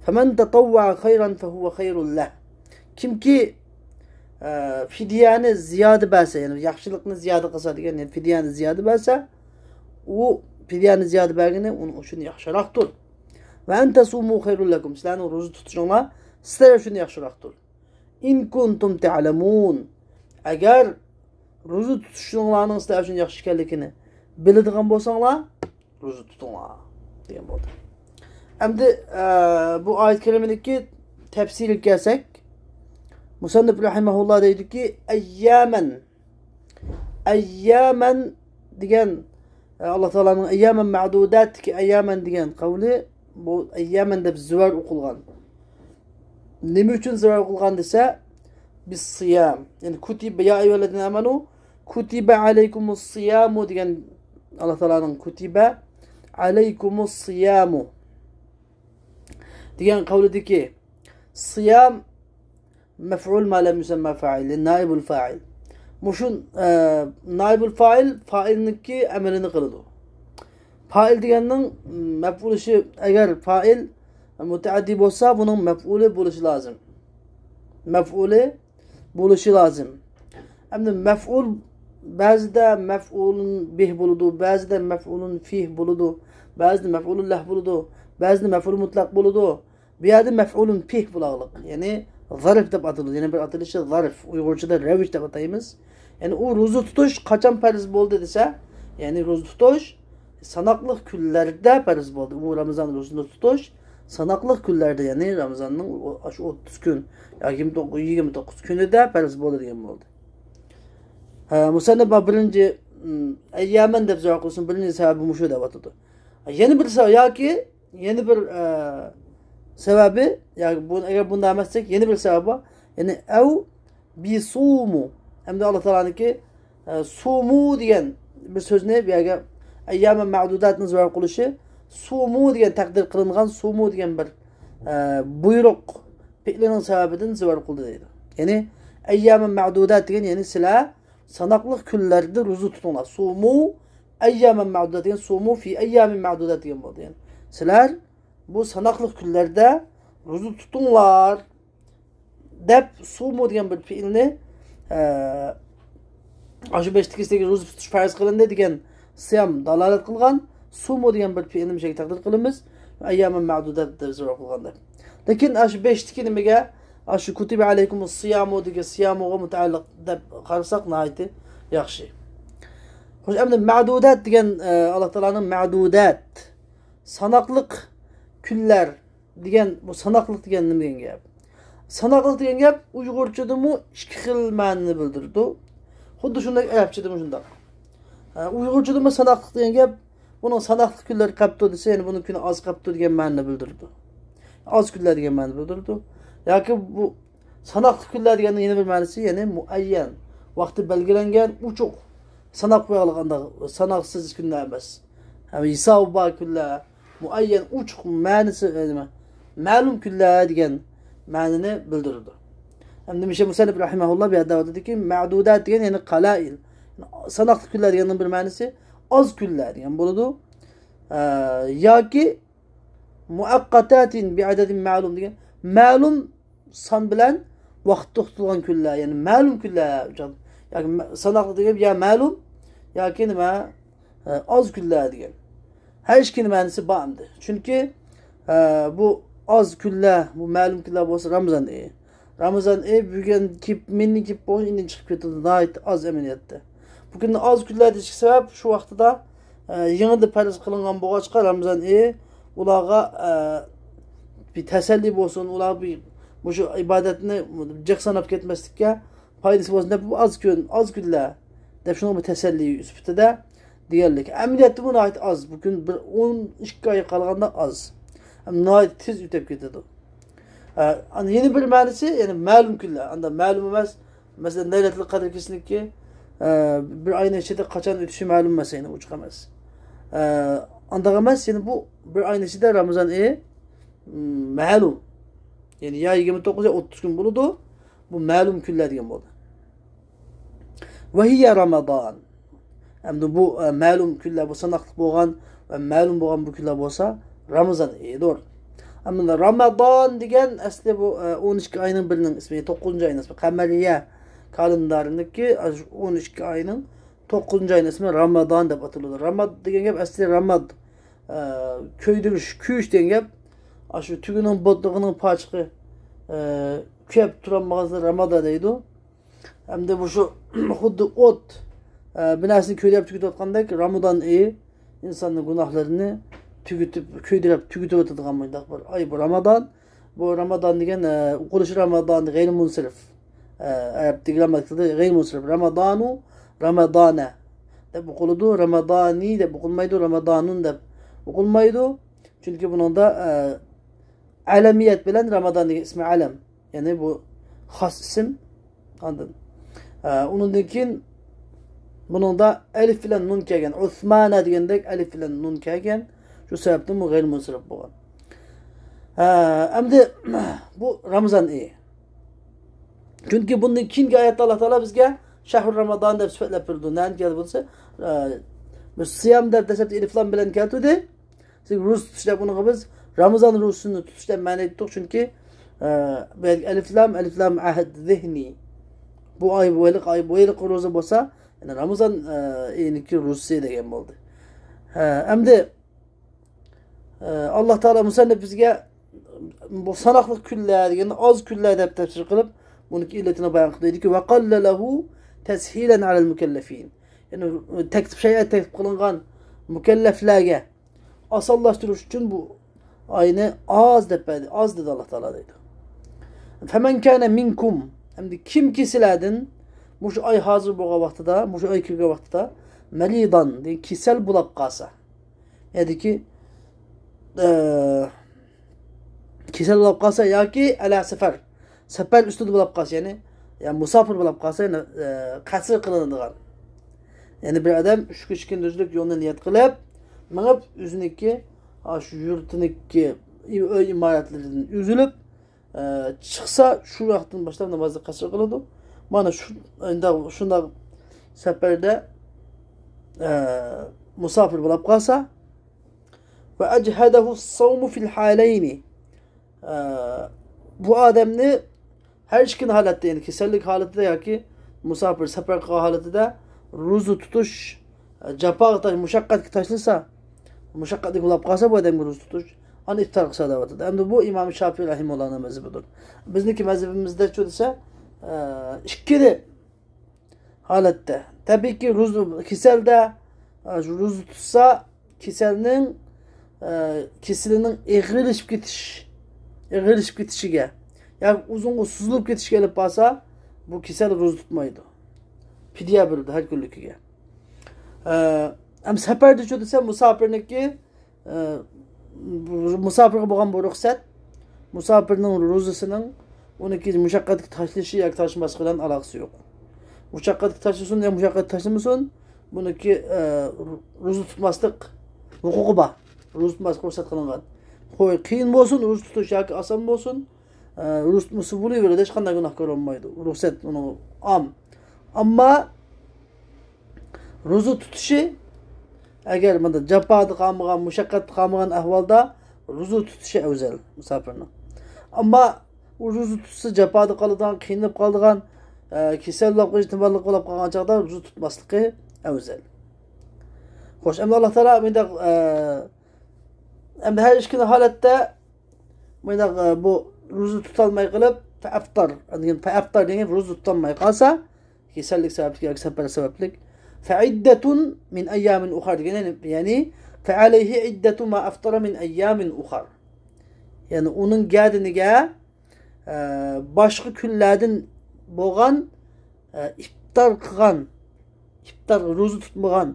فمن تطوع خيرا فهو خير له. كىمكى، ئە، پىدىيەنى زىيادە بەرسە، يەنى ياخشىلىقنى زىيادە قىلسا دېگەن، يەنى پىدىيەنى زىيادە بەرسە، ئۇ پىدىيەنى زىيادە بەرگىنى ئۇنىڭ ئۈچۈن ياخشىراقتۇر. وأن تصوموا خير لكم. سىلەرنىڭ روزا تۇتۇشۇڭلار سىلەر ئۈچۈن ياخشىراقتۇر. إن كنتم تعلمون. ئەگەر روزا تۇتۇشۇڭلارنىڭ سىلەر ئۈچۈن ياخشى ئىكەنلىكىنى بىلىدىغان بولساڭلار، روزا تۇتۇڭلار دېگەن بولدى. ئەمدى، ئە، بۇ ئايەت كەرىمىدىكى تەپسىرگە كەلسەك، مۇسەننىپ رەھىمەھۇللا دەيدۇكى، ئەييامەن. ئەييامەن دېگەن، ئە، ئاللا تائالانىڭ ئەييامەن مەدۇداتتىكى ئەييامەن دېگەن قەۋلى، بۇ ئەييامەن دەپ زىۋەر ئوقۇلغان. نېمە ئۈچۈن زىۋەر ئوقۇلغان دېسە، بىسسىيام. يەنى كۇتىبە، يا ئەييۇھەللەزىنە ئامەنۇ كۇتىبە ئەلەيكۇمۇسسىيامۇ دېگەن، ئاللا تائالانىڭ كۇتىبە ئەلەيكۇمۇسسىيامۇ دېگەن قەۋلىدىكى سىيام مەفئۇل ما لەم يۇسەممە فائىل، نائىبۇل فائىل. مۇشۇ، ئە، نائىبۇل فائىل فائىلنىڭكى ئەمىلىنى قىلىدۇ. فائىل دېگەننىڭ مەپئۇلى شۇ، ئەگەر فائىل مۇتەئەددى بولسا، بۇنىڭ مەپئۇلى بولۇشى لازىم. مەپئۇلى بولۇشى لازىم. ئەمدى مەفئۇل، بەزىدە مەفئۇلۇن بىھ بولىدۇ، بەزىدە مەفئۇلۇن فىھ بولىدۇ، بەزىدە مەفئۇلۇن لەھ بولىدۇ، بەزىدە مەفئۇل مۇتلەق بولىدۇ. بۇ يەردە مەفئۇلۇن فىھ بولاغلىق، يەنى زەرف دەپ ئاتىلىدۇ. يەنە بىر ئاتىلىشى زەرف، ئۇيغۇرچىدا رەۋىش دەپ ئاتايمىز. يەنى ئۇ روزا تۇتۇش قاچان پەرز بولدى دېسە، يەنى روزا تۇتۇش ساناقلىق كۈنلەردە پەرز بولدى. ئۇ رامىزان روزىنى تۇتۇش ساناقلىق كۈنلەردە، يەنى رامىزاننىڭ ئۇ، ئاشۇ ئوتتۇز كۈن ياكى يىگىرمە توققۇز، يىگىرمە توققۇز كۈنىدە پەرز بولدى دېگەن بولدى. ھە، مۇسەننىپ بىرىنچى، ئەييامەن دەپ جاۋاب قىلسۇن، بىرىنچى سەۋەبى مۇشۇ دەپ ئاتىدۇ. يەنە بىر سەۋەب ياكى يەنە بىر، ئە، سەۋەبى، ياكى بۇ، ئەگەر بۇنداق ئەمەس دېسەك، يەنە بىر سەۋەب بار. يەنى ئەۋ بىسۇمۇ. ئەمدى ئاللا تائالانىڭكى، ئە، سۇمۇ دېگەن بىر سۆزنى بۇ يەرگە ئەييامەن مەدۇداتنى زىۋەر قىلىشى، سۇمۇ دېگەن تەقدىر قىلىنغان سۇمۇ دېگەن بىر، ئە، بۇيرۇق پېئلىنىڭ سەۋەبىدىن زىۋەر قىلدى دەيدۇ. يەنى ئەييامەن مەدۇدات دېگەن، يەنى سىلەر ساناقلىق كۈنلەردە روزا تۇتۇڭلار. سۇمۇ ئەييامەن مەدۇدات دېگەن، سۇمۇ فى ئەييامىن مەدۇدات دېگەن بولدى. يەنى سىلەر بۇ ساناقلىق كۈنلەردە روزا تۇتۇڭلار دەپ، سۇمۇ دېگەن بىر پېئىلنى، ئە، ئاشۇ بەشتىكىسىدىكى روزا تۇتۇش پەرز قىلىندى دېگەن سىيام دالالەت قىلغان، سۇمۇ دېگەن بىر پېئىلنى مۇشۇ يەرگە تەقدىر قىلىمىز، ئەييامەن مەدۇدات دەپ زىكىر قىلغان دەپ. لېكىن ئاشۇ بەشتىكى نېمىگە، ئاشۇ كۇتىبە ئەلەيكۇمۇس سىيامۇ دېگەن سىيامۇغا مۇتەئەللىق دەپ قارىساق ناھايىتى ياخشى. خوش، ئەمدى مەدۇدات دېگەن، ئە، ئاللا تائالانىڭ مەدۇدات، ساناقلىق كۈنلەر دېگەن، بۇ ساناقلىق دېگەن نېمە دېگەن گەپ؟ ساناقلىق دېگەن گەپ ئۇيغۇرچىدىمۇ ئىككى خىل مەنىنى بىلدۈرىدۇ. خۇددى شۇنداق ئەرەبچىدىمۇ شۇنداق. ئە، ئۇيغۇرچىدىمۇ ساناقلىق دېگەن گەپ، بۇنىڭ ساناقلىق كۈنلەر قاپتۇ دېسە، يەنى بۇنىڭ كۈنى ئاز قاپتۇ دېگەن مەنىنى بىلدۈرىدۇ. ئاز كۈنلەر دېگەن مەنىنى بىلدۈرىدۇ. ياكى بۇ ساناقلىق كۈنلەر دېگەننىڭ يەنە بىر مەنىسى، يەنى مۇئەييەن، ۋاقتى بەلگىلەنگەن، ئوچۇق، ساناپ قويۇلغان، ساناقسىز كۈنلەر ئەمەس. ھەم ھېسابى بار كۈنلەر، مۇئەييەن، ئوچۇق مەنىسى، نېمە، مەلۇم كۈنلەر دېگەن مەنىنى بىلدۈرىدۇ. ھەم نېمىشقا مۇسەننىپ رەھىمەھۇللا بۇ يەردە ئېيتىدۇكى، مەدۇدات دېگەن، يەنى قەلائىل، ساناقلىق كۈنلەر دېگەننىڭ بىر مەنىسى ئاز كۈنلەر دېگەن بولىدۇ. ئە، ياكى مۇئەققەتاتىن بىئەدەدىن مەلۇم دېگەن، مەلۇم سان بىلەن ۋاقىت توختىتىلغان كۈنلەر، يەنى مەلۇم كۈنلەر، ياكى مە-، ساناقلىق دېگەن يا مەلۇم، ياكى نېمە، ئە، ئاز كۈنلەر دېگەن. ھەر ئىككىنىڭ مەنىسى بار ئەمدى. چۈنكى، ئە، بۇ ئاز كۈنلەر، بۇ مەلۇم كۈنلەر بولسا رامىزان ئېيى. رامىزان ئېيى بۈگۈن كېلىپ، مېنى كېلىپ بولغان، ئىندىن چىقىپ كېتىدۇ، ناھايىتى ئاز ئەمەلىيەتتە. بۇ كۈننى ئاز كۈنلەر دېيىشكە سەۋەب، شۇ ۋاقتىدا، ئە، يېڭىدىن پەرز قىلىنغان بولغاچقا، رامىزان ئېيى ئۇلارغا، ئە، بىر تەسەللى بولسۇن، ئۇلار بىر مۇشۇ ئىبادەتنى جىق ساناپ كەتمەسلىككە پايدىسى بولسۇن دەپ، بۇ ئاز كۈن، ئاز كۈنلەر دەپ، شۇنىڭغا بىر تەسەللى سۈپىتىدە دېگەنلىك. ئەمەلىيەتتە بۇ ناھايىتى ئاز. بۇ كۈن بىر ئون ئىككى ئايغا قارىغاندا ئاز. ھەم ناھايىتى تېز ئۆتۈپ كېتىدۇ. ئە، ئاندىن يەنە بىر مەنىسى، يەنى مەلۇم كۈنلەر. ئاندا مەلۇم ئەمەس. مەسىلەن، لەيلەتۇل قەدىر كېچىسىنىڭكى، ئە، بىر ئاينىڭ ئىچىدە قاچان ئۆتۈشى مەلۇم ئەمەس، يەنى ئوچۇق ئەمەس. ئە، ئانداق ئەمەس، يەنى بۇ بىر ئاينىڭ ئىچىدە رامىزان ئېيى، م، مەلۇم. يەنى يا يىگىرمە توققۇز يا ئوتتۇز كۈن بولىدۇ. بۇ مەلۇم كۈنلەر دېگەن بولدى. ۋەھىيە رامىزان. ئەمدى بۇ، ئە، مەلۇم كۈنلەر، بۇ ساناقلىق بولغان ۋە مەلۇم بولغان بۇ كۈنلەر بولسا رامىزان ئېيىدۇر. ئەمدى رامىزان دېگەن ئەسلى بۇ، ئە، ئون ئىككى ئاينىڭ بىرىنىڭ ئىسمى، توققۇزىنچى ئاينىڭ ئىسمى. قەمەرىيە كالېندارىنىڭكى ئاشۇ ئون ئىككى ئاينىڭ توققۇزىنچى ئاينىڭ ئىسمى رامىزان دەپ ئاتىلىدۇ. راماد دېگەن گەپ ئەسلى راماد، ئە، كۆيدۈرۈش، كۆيۈش دېگەن گەپ. ئاشۇ تۈگىنىڭ بوتىغىنىڭ پاچىقى، ئە، كۆيۈپ تۇرالمىغانسېرى رامادا دەيدۇ. ئەمدى مۇشۇ خۇددى ئوت، ئە، بىر نەرسىنى كۆيدۈرۈپ تۈگىتىۋاتقاندەك، رامىزان ئېيى ئىنساننىڭ گۇناھلىرىنى تۈگىتىپ، كۆيدۈرۈپ تۈگىتىۋاتىدىغان مۇنداق بىر ئاي بۇ رامىزان. بۇ رامىزان دېگەن، ئە، ئوقۇلۇشى رامىزان غەيرىي مۇنسىرىف. ئە، ئەرەبتىكى گرامماتىكىدا غەيرىي مۇنسىرىف. رامىزانۇ، رامىزانە دەپ ئوقۇلىدۇ. رامىزانى دەپ ئوقۇلمايدۇ. رامىزانۇن دەپ ئوقۇلمايدۇ. چۈنكى بۇنىڭدا، ئە، ئەلەمىيەت بىلەن رامىزان دېگەن ئىسمى ئەلەم. يەنى بۇ خاس ئىسىم. ئاندىن، ئە، ئۇنىڭدىن كېيىن بۇنىڭدا ئەلىف بىلەن نۇن كەلگەن. ئۇسمانە دېگەندەك ئەلىف بىلەن نۇن كەلگەن. شۇ سەۋەبتىن بۇ غەيرىي مۇنسىرىپ بولغان. ئە، ئەمدى بۇ رامىزان ئېيى. چۈنكى بۇندىن كېيىنكى ئايەتتە ئاللا تائالا بىزگە شەھرۇ رامىزان دەپ سۈپەتلەپ بېرىدۇ. نەدىن كەلدى بولسا، ئە، بىز سىيام دەپ دەسلەپتە ئېلىف لام بىلەن كەلتۈردى. سىز روزا تۇتۇش دەپ ئۇنىڭغا بىز رامىزان روزىسىنى تۇتۇش دەپ مەنە ئېيتتۇق، چۈنكى، ئە، بۇ يەردىكى ئەلىف لام، ئەلىف لام ئەھد زېھنى. بۇ ئاي، بۇ ئايلىق ئاي، بۇ ئايلىق روزا بولسا، يەنى رامىزان، ئە، ئېيىنىڭكى روزىسى دېگەن بولدى. ھە، ئەمدى، ئە، ئاللا تائالا مۇسەننىپ بىزگە بۇ ساناقلىق كۈنلەر دېگەننى ئاز كۈنلەر دەپ تەپسىر قىلىپ، بۇنىڭكى ئىللىتىنى بايان قىلدى. دېدىكى، ۋەقەللەلەھۇ تەسھىلەن ئەلەل مۇكەللەفىن. يەنى تەكلىپ، شەرىئەت تەكلىپ قىلىنغان مۇكەللەفلەرگە ئاسانلاشتۇرۇش ئۈچۈن بۇ ئاينى ئاز دەپ بەردى، ئاز دېدى ئاللا تائالا دەيدۇ. فەمەن كانە مىنكۇم، ئەمدى كىمكى سىلەردىن مۇشۇ ئاي ھازىر بولغان ۋاقتىدا، مۇشۇ ئاي كىرگەن ۋاقتىدا، مەرىدان، دېگەن كېسەل بولاپ قالسا، يەنىكى، ئە، كېسەل بولاپ قالسا ياكى ئەلا سەپەر، سەپەر ئۈستىدە بولاپ قالسا، يەنى، يا مۇساپىر بولاپ قالسا، يەنى، ئە، قەسر قىلىنىدىغان. يەنى بىر ئادەم ئۈچ كۈن ئىككى كۈندۈزلۈك يولنى نىيەت قىلىپ، مېڭىپ، ئۆزىنىڭكى، ئاشۇ يۇرتىنىڭكى ئۆي ئىمارەتلىرىدىن ئۈزۈلۈپ، ئە، چىقسا، شۇ ۋاقىتتىن باشلاپ نامازنى قەسر قىلىدۇ. مانا شۇ، شۇنداق سەپەردە، ئە، مۇساپىر بولاپ قالسا، ۋە ئەجھەدەھۇ سەۋمۇ فىل ھالەينى. ئە، بۇ ئادەمنى ھەر ئىككىلا ھالەتتە، يەنى كېسەللىك ھالىتىدە ياكى مۇساپىر سەپەر قىلغان ھالىتىدە روزا تۇتۇش، ئە، جاپاغا تاش-، مۇشەققەتكە تاشلىسا، مۇشەققەتلىك بولاپ قالسا بۇ ئادەمگە روزا تۇتۇش، ئاندىن ئىپتار قىلسا دەۋاتىدۇ. ئەمدى بۇ ئىمام شافىئى رەھىمۇللانىڭ مەزھىپىدۇر. بىزنىڭكى مەزھىپىمىزدە شۇ دېسە، ئە، ئىككىلا ھالەتتە. تەبىئىيكى، روزا، كېسەلدە، ئە، روزا تۇتسا، كېسەلنىڭ، ئە، كېسىلىنىڭ ئېغىرلىشىپ كېتىش، ئېغىرلىشىپ كېتىشىگە ياكى ئۇزۇنغا سوزۇلۇپ كېتىشىگە ئېلىپ بارسا، بۇ كېسەل روزا تۇتمايدۇ. پىدىيە بېرىدۇ ھەر كۈنلۈكىگە. ئە، ھەم سەپەردىچۇ دېسە، مۇساپىرنىڭكى ئە، مۇساپىرغا بولغان بۇ رۇخسەت، مۇساپىرنىڭ روزىسىنىڭ ئۇنىڭكى مۇشەققەتكە تاشلىشى ياكى تاشلىماسلىقى بىلەن ئالاقىسى يوق. مۇشەققەتكە تاشلىسۇن يا مۇشەققەتكە تاشلىمىسۇن، بۇنىڭكى، ئە، روزا تۇتماسلىق ھوقۇقى بار. روزا تۇتماسلىق رۇخسەت قىلىنغان. قوي، قىيىن بولسۇن، روزا تۇتۇش ياكى ئاسان بولسۇن، ئە، روزا تۇتمىسا بولۇۋېرىدۇ، ھېچقانداق گۇناھكار بولمايدۇ. رۇخسەت ئۇنىڭ ئام. ئەمما روزا تۇتۇشى، ئەگەر مۇنداق جاپادا قالمىغان، مۇشەققەتتە قالمىغان ئەھۋالدا روزا تۇتۇشى ئەۋزەل مۇساپىرنىڭ. ئەمما ئۇ روزا تۇتسا جاپادا قالىدىغان، قىينىلىپ قالىدىغان، ئە، كېسەل بولۇپ قېلىش، نېمە بولۇپ قالغان چاغدا روزا تۇتماسلىقى ئەۋزەل. خوش، ئەمدى ئاللا تائالا مۇنداق، ئە، ئەمدى ھەر ئىككىلا ھالەتتە مۇنداق، ئە، بۇ روزا تۇتالماي قېلىپ، فەئەفتار دېگەن، فەئەفتار دېگەن روزا تۇتالماي قالسا، كېسەللىك سەۋەبلىك ياكى سەپەر سەۋەبلىك، فەئىددەتۇن مىن ئەييامىن ئۇخەر دېگەن، يەنى، يەنى، فەئەلەيھى ئىددەتۇ ما ئەفتەرە مىن ئەييامىن ئۇخەر. يەنى ئۇنىڭ گەدىنىگە، ئە، باشقا كۈنلەردىن بولغان، ئە، ئىپتار قىلغان، ئىپتار روزا تۇتمىغان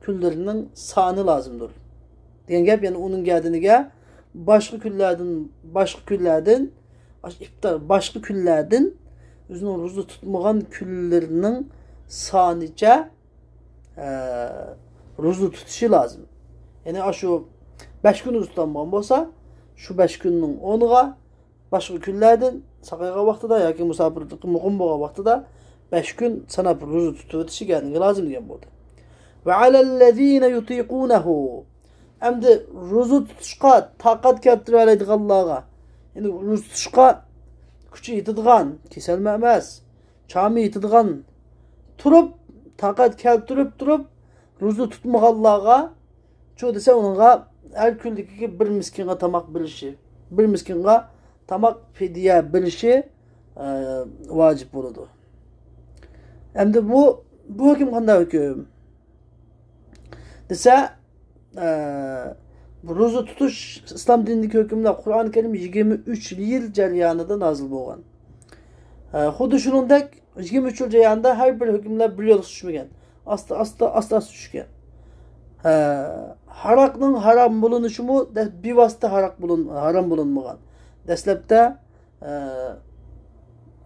كۈنلىرىنىڭ سانى لازىمدۇر دېگەن گەپ. يەنى ئۇنىڭ گەدىنىگە باشقا كۈنلەردىن، باشقا كۈنلەردىن، ئاشۇ ئىپتار، باشقا كۈنلەردىن ئۆزىنىڭ روزا تۇتمىغان كۈنلىرىنىڭ سانىچە، ئە، روزا تۇتۇشى لازىم. يەنى ئاشۇ بەش كۈن روزا تۇتالمىغان بولسا، شۇ بەش كۈننىڭ ئورنىغا باشقا كۈنلەردىن، ساقايغان ۋاقتىدا ياكى مۇساپىرلىقى مۇقىم بولغان ۋاقتىدا بەش كۈن ساناپ روزا تۇتۇۋېتىشى گەدىنىگە لازىم دېگەن بولدى. ۋە ئەلەللەزىنە يۇتىقۇنەھۇ. ئەمدى روزا تۇتۇشقا تاقەت كەلتۈرەلەيدىغانلارغا، يەنى روزا تۇتۇشقا كۈچى يېتىدىغان، كېسەلمۇ ئەمەس، چامى يېتىدىغان، تۇرۇپ، تاقەت كەلتۈرۈپ تۇرۇپ، روزا تۇتمىغانلارغا چۇ دېسە، ئۇنىڭغا ھەر كۈنلۈكىگە بىر مىسكىنغا تاماق بېرىشى، بىر مىسكىنغا تاماق پىدىيە بېرىشى، ئە، ۋاجىپ بولىدۇ. ئەمدى بۇ، بۇ ھۆكۈم قانداق ھۆكۈم دېسە، ئە، روزا تۇتۇش ئىسلام دىنىدىكى ھۆكۈملەر قۇرئان كەرىم يىگىرمە ئۈچ يىل جەريانىدا نازىل بولغان. ئە، خۇددى شۇنىڭدەك يىگىرمە ئۈچ يىل جەريانىدا ھەر بىر ھۆكۈملەر بىر يولغا چۈشمىگەن. ئاستا، ئاستا، ئاستا، ئاستا چۈشكەن. ھە، ھاراقنىڭ ھارام بولۇنۇشىمۇ دە-، بىۋاسىتە ھاراق بولۇن-، ھارام بولۇنمىغان. دەسلەپتە، ئە،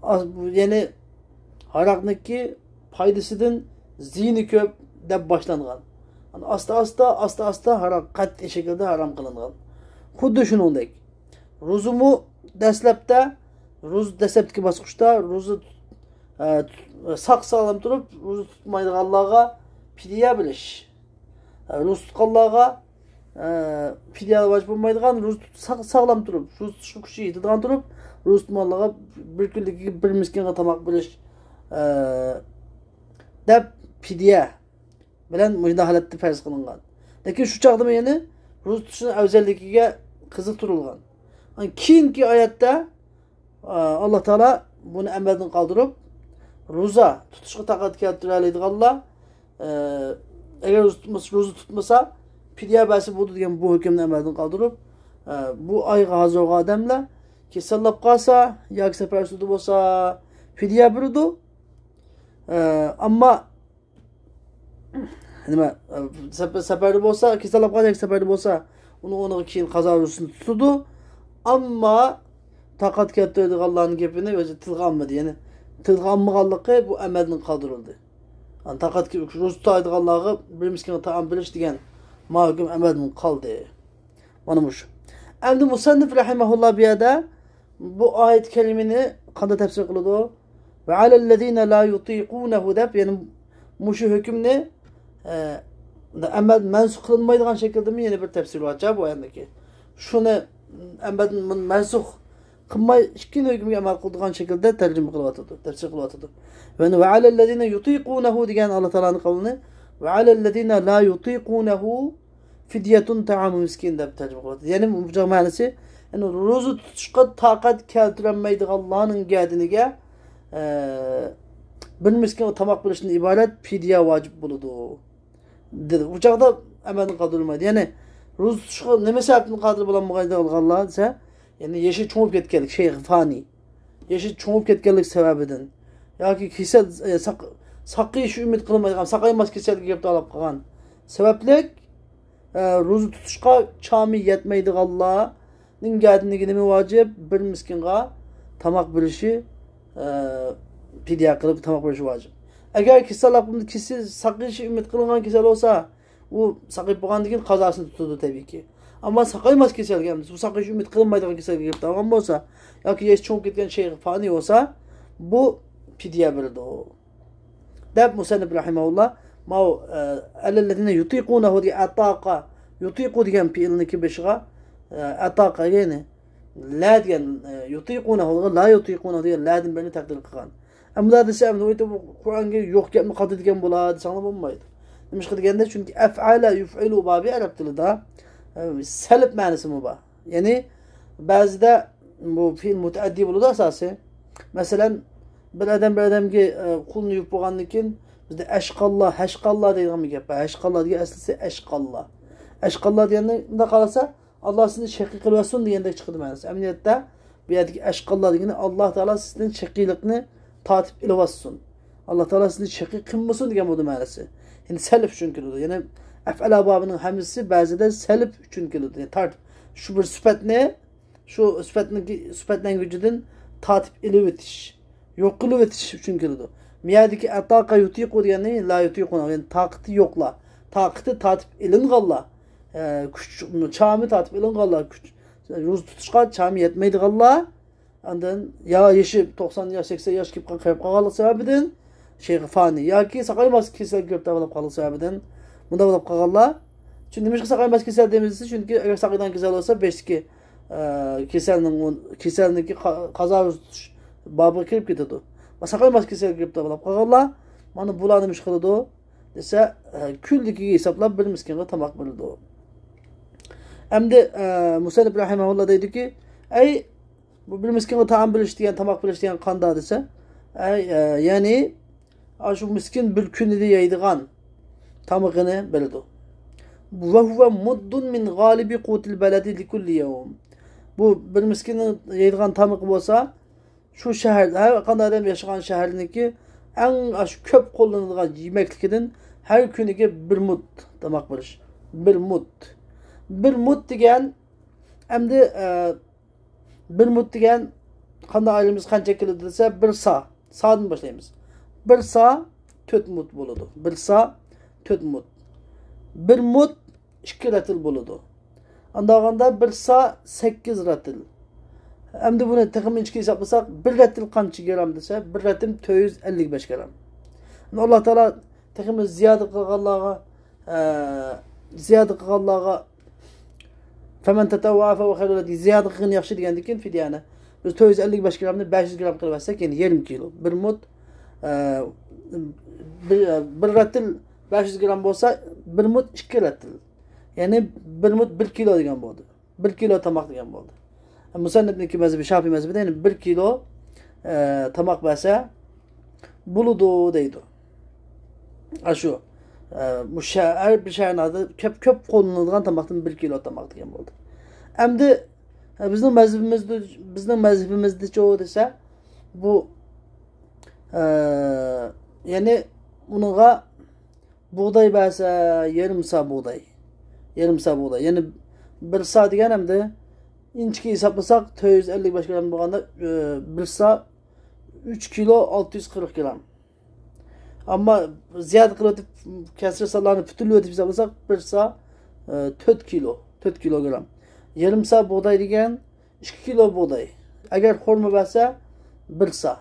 ئاز-، بۇ، يەنى ھاراقنىڭكى پايدىسىدىن زىيىنى كۆپ دەپ باشلانغان. ئاستا، ئاستا، ئاستا، ئاستا ھاراق قەتئىي شەكىلدە ھارام قىلىنغان. خۇددى شۇنىڭدەك. روزىمۇ دەسلەپتە، روزا دەسلەپتىكى باسقۇچتا روزا، ئە، ساق ساغلام تۇرۇپ، روزا تۇتمايدىغانلارغا پىدىيە بېرىش. ئە، روزا تۇتقانلارغا، ئە، پىدىيە ۋاجىپ بولمايدىغان، روزا تۇت-، ساق-، ساغلام تۇرۇپ، روزا تۇتۇشقا كۈچى يېتىدىغان تۇرۇپ، روزا تۇتمىغانلارغا بىر كۈنلۈكىگە بىر مىسكىنغا تاماق بېرىش، ئە، دەپ پىدىيە بىلەن مۇشۇنداق ھالەتتە پەرز قىلىنغان. لېكىن شۇ چاغدىمۇ يەنە روزا تۇتۇشنىڭ ئەۋزەللىكىگە قىزىقتۇرۇلغان. ئەنە كېيىنكى ئايەتتە، ئا، ئاللا تائالا بۇنى ئەمەلدىن قالدۇرۇپ، روزا تۇتۇشقا تاقەت كەلتۈرەلەيدىغانلار، ئە، ئەگەر روزا تۇتمىسا، روزا تۇتمىسا، پىدىيە بەرسە بولىدۇ دېگەن بۇ ھۆكۈمنى ئەمەلدىن قالدۇرۇپ، ئە، بۇ ئايغا ھازىر بولغان ئادەملەر كېسەللەپ قالسا ياكى سەپەر ئۈستىدە بولسا پىدىيە بېرىدۇ. ئە، ئەمما نېمە، سەپ-، سەپەردە بولسا، كېسەللەپ قالسا ياكى سەپەردە بولسا، ئۇنىڭ ئورنىغا كېيىن قازا روزىسىنى تۇتىدۇ. ئەمما تاقەت كەلتۈرىدىغانلارنىڭ گېپىنى ئۆزى تىلغا ئالمىدى. يەنى تىلغا ئالمىغانلىقى بۇ ئەمەلدىن قالدۇرۇلدى. يەنى تاقەت كە-، روزا تۇتالايدىغانلارغا بىر مىسكىنگە تائام بېرىش دېگەن ما ھۆكۈم ئەمەلدىن قالدى. مانا مۇشۇ. ئەمدى مۇسەننىپ رەھىمەھۇللا بۇ يەردە بۇ ئايەت كەرىمىنى قانداق تەپسىر قىلىدۇ؟ ۋە ئەلەللەزىنە لا يۇتىقۇنەھۇ دەپ، يەنى مۇشۇ ھۆكۈمنى، ئە، ئەمەل مەنسۇخ قىلىنمايدىغان شەكىلدىمۇ يەنە بىر تەپسىر بارچە بۇ ئايەتنىڭكى. شۇنى ئەمەل مەنسۇخ قىلماي، ئىككىنچى ھۆكۈمگە ئەمەل قىلىدىغان شەكىلدە تەرجىمە قىلىۋاتىدۇ، تەپسىر قىلىۋاتىدۇ. ۋە، ۋە ئەلەللەزىنە يۇتىقۇنەھۇ دېگەن ئاللا تائالانىڭ قەۋلىنى، ۋە ئەلەللەزىنە لا يۇتىقۇنەھۇ فىدىيەتۇن تائامۇ مىسكىن دەپ تەرجىمە قىلىۋاتىدۇ. يەنى بۇ مەنىسى، يەنى روزا تۇتۇشقا تاقەت كەلتۈرەلمەيدىغانلارنىڭ گەدىنىگە، ئە، بىر مىسكىنغا تاماق بېرىشتىن ئىبارەت پىدىيە ۋاجىپ بولىدۇ. دېدى. ئۇ چاغدا ئەمەلدىن قالدۇرۇلمايدۇ. يەنى روزا تۇتۇشقا نېمە سەۋەبتىن قادىر بولالمايدىغانلار دېسە، يەنى يېشى چوڭىيىپ كەتكەنلىك، شەيخ فانىي. يېشى چوڭىيىپ كەتكەنلىك سەۋەبىدىن ياكى كېسەل، ئە، ساق-، ساقىيىش ئۈمىد قىلمايدىغان، ساقايماس كېسەلگە گىرىپتارلاپ قالغان سەۋەبلىك، ئە، روزا تۇتۇشقا چامى يەتمەيدىغانلارنىڭ گەدىنىگە نېمە ۋاجىپ؟ بىر مىسكىنغا تاماق بېرىشى، ئە، پىدىيە قىلىپ تاماق بېرىشى ۋاجىپ. ئەگەر كېسەل ئاپىمىز كېسەل ساقىيىشى ئۈمىد قىلىنغان كېسەل بولسا، ئۇ ساقىيىپ بولغاندىن كېيىن قازاسىنى تۇتىدۇ تەبىئىيكى. ئەمما ساقايماس كېسەلگە، ئەمدى بۇ ساقىيىشى ئۈمىد قىلىنمايدىغان كېسەلگە گىرىپتار بولغان بولسا، ياكى يېشى چوڭىيىپ كەتكەن شەيخى فانىي بولسا، بۇ پىدىيە بېرىدۇ، دەپ مۇسەننىپ رەھىمەھۇللا ماۋۇ، ئە، ئەللەزىنە يۇتىقۇنەھۇ دېگەن ئەتاقە، يۇتىقۇ دېگەن پېئىلنىڭكى بېشىغا، ئە، ئەتاقە، يەنى لە دېگەن، ئە، يۇتىقۇنەھۇغا لا يۇتىقۇنەھۇ دېگەن لەدىن بىرنى تەقدىر قىلغان. ئەمما دېسە، ئەمدى ئۇ بۇ قۇرئانغا يوق گەپنى قاتىدىگەن بولا دېسەڭلار بولمايدۇ. نېمىشقا دېگەندە، چۈنكى ئەفئەلە يۇفئىلۇ بابى ئەرەب تىلىدا، ئە، سەلب مەنىسىمۇ بار. يەنى بەزىدە بۇ پېئىل مۇتەئەددى بولىدۇ ئاساسى. مەسىلەن، بىر ئادەم بىر ئادەمگە، ئە، قولىنى يۇيۇپ بولغاندىن كېيىن، بىزدە ئەشقاللا، ھەشقاللا دەيدىغان بىر گەپ بار. ھەشقاللا دېگەن ئەسلىسى ئەشقاللا. ئەشقاللا دېگەندە مۇنداق قارىسا، ئاللا سىزنى شەقىي قىلىۋەتسۇن دېگەندەك چىقىدۇ مەنىسى. ئەمەلىيەتتە بۇ يەردىكى ئەشقاللا دېگىنى، ئاللا تائالا سىزدىن شەقىيلىقنى تارتىپ ئېلىۋاتسۇن، ئاللا تائالا سىزنى شەقىي قىلمىسۇن دېگەن بولىدۇ مەنىسى. يەنى سەلب ئۈچۈن كېلىدۇ. يەنى ئەفئەلە بابىنىڭ ھەممىسى بەزىدە سەلب ئۈچۈن كېلىدۇ. يەنى تارتىپ، شۇ بىر سۈپەتنى، شۇ سۈپەتنىڭكى، سۈپەتلەنگۈچىدىن تارتىپ ئېلىۋېتىش، يوق قىلىۋېتىش ئۈچۈن كېلىدۇ. مىيەدىكى ئەتاقە يۇتىقۇ دېگەننى لا يۇتىقۇن، يەنى تاقىتى يوقلار، تاقىتى تارتىپ ئېلىنغانلار، ئە، كۈچ، چامى تارتىپ ئېلىنغانلار، كۈچ، روزا تۇتۇشقا چامى يەتمەيدىغانلار، ئاندىن يا يېشى توقسان ياش، سەكسەن ياش كېلىپ قېرىپ قالغانلىقى سەۋەبىدىن، شەيخى فانىي ياكى ساقايماس كېسەل گىرىپتار بولۇپ قالغانلىقى سەۋەبىدىن، مۇنداق بولۇپ قالغانلار. چۈنكى نېمىشقا ساقايماس كېسەل دەيمىز دېسە، چۈنكى ئەگەر ساقايدىغان كېسەل بولسا، بېشىدىكى، ئە، كېسەلنىڭ ئۇ-، كېسەلنىڭكى قا-، قازا روزا تۇتۇش بابىغا كىرىپ كېتىدۇ. ساقايماس كېسەل گىرىپتار بولۇپ قالغانلار، مانا بۇلار نېمە ئىش قىلىدۇ دېسە، ئە، كۈنلۈكىگە ھېسابلاپ بىر مىسكىنغا تاماق بېرىدۇ. ئەمدى، ئە، مۇسەننىپ رەھىمەھۇللا دەيدۇكى، ئەي، بۇ بىر مىسكىنغا تائام بېرىش دېگەن، تاماق بېرىش دېگەن قانداق دېسە، ئە، ئە، يەنى، ئاشۇ مىسكىن بىر كۈنىدە يەيدىغان تامىقىنى بېرىدۇ. ۋە ھۇۋە مۇددۇن مىن غالىبى قۇتىل بەلەدى لىكۇللى يەۋم. بۇ بىر مىسكىننىڭ يەيدىغان تامىقى بولسا، شۇ شەھەر، ھەر قانداق ئادەم ياشىغان شەھەرنىڭكى ئەڭ ئاشۇ كۆپ قوللىنىدىغان يېمەكلىكىدىن ھەر كۈنىگە بىر مۇد تاماق بېرىش. بىر مۇد. بىر مۇد دېگەن، ئەمدى، ئە، بىر مۇد دېگەن قانداق ئايرىمىمىز قانچە كېلىدۇ دېسە، بىر سا. سادىن باشلايمىز. بىر سا تۆت مۇد بولىدۇ. بىر سا تۆت مۇد. بىر مۇد ئىككى رەتىل بولىدۇ. ئانداغاندا بىر سا سەككىز رەتىل. ئەمدى بۇنى تېخىمۇ ئىنچىكە ھېسابلىساق، بىر رەتىل قانچە گرام دېسە، بىر رەتىل تۆت يۈز ئەللىك بەش گرام. ئاللا تائالا تېخىمۇ زىيادە قىلغانلارغا، ئە، زىيادە قىلغانلارغا فەمەن تەتەۋۋەئە فەھۇۋە خەيرۇن لەھۇ، زىيادە قىلغىنى ياخشى دېگەندىن كېيىن فىديەنى. بىز تۆت يۈز ئەللىك بەش گرامنى بەش يۈز گرام قىلىۋەتسەك، يەنى يېرىم كىلو. بىر مۇد، ئە، بىر، بىر رەتىل بەش يۈز گرام بولسا، بىر مۇد ئىككى رەتىل. يەنى بىر مۇد بىر كىلو دېگەن بولدى. بىر كىلو تاماق دېگەن بولدى. مۇسەننىپنىڭكى مەزھىپى، شافىئىي مەزھىپىدە، يەنى بىر كىلو، ئە، تاماق بەرسە بولىدۇ دەيدۇ. ئاشۇ، ئە، بۇ شەھەر، بىر شەھەرنىڭ ئادى كۆپ، كۆپ قوللىنىلىدىغان تاماقتىن بىر كىلو تاماق دېگەن بولدى. ئەمدى، ئە، بىزنىڭ مەزھىپىمىزدە، بىزنىڭ مەزھىپىمىزدىچۇ دېسە، بۇ، ئە، يەنى ئۇنىڭغا بۇغداي بەرسە، يېرىم سا بۇغداي. يېرىم سا بۇغداي. يەنى بىر سا دېگەن ئەمدى ئىنچىكە ھېسابلىساق، تۆت يۈز ئەللىك بەش گرام بولغاندا، ئە، بىر سا ئۈچ كىلو ئالتە يۈز قىرىق گرام. ئەمما زىيادە قىلىۋېتىپ، كەسرى سانلارنى پۈتۈنلىۋېتىپ ھېسابلىساق، بىر سا، ئە، تۆت كىلو، تۆت كىلوگرام. يېرىم سا بۇغداي دېگەن ئىككى كىلو بۇغداي. ئەگەر خورما بەرسە، بىر سا.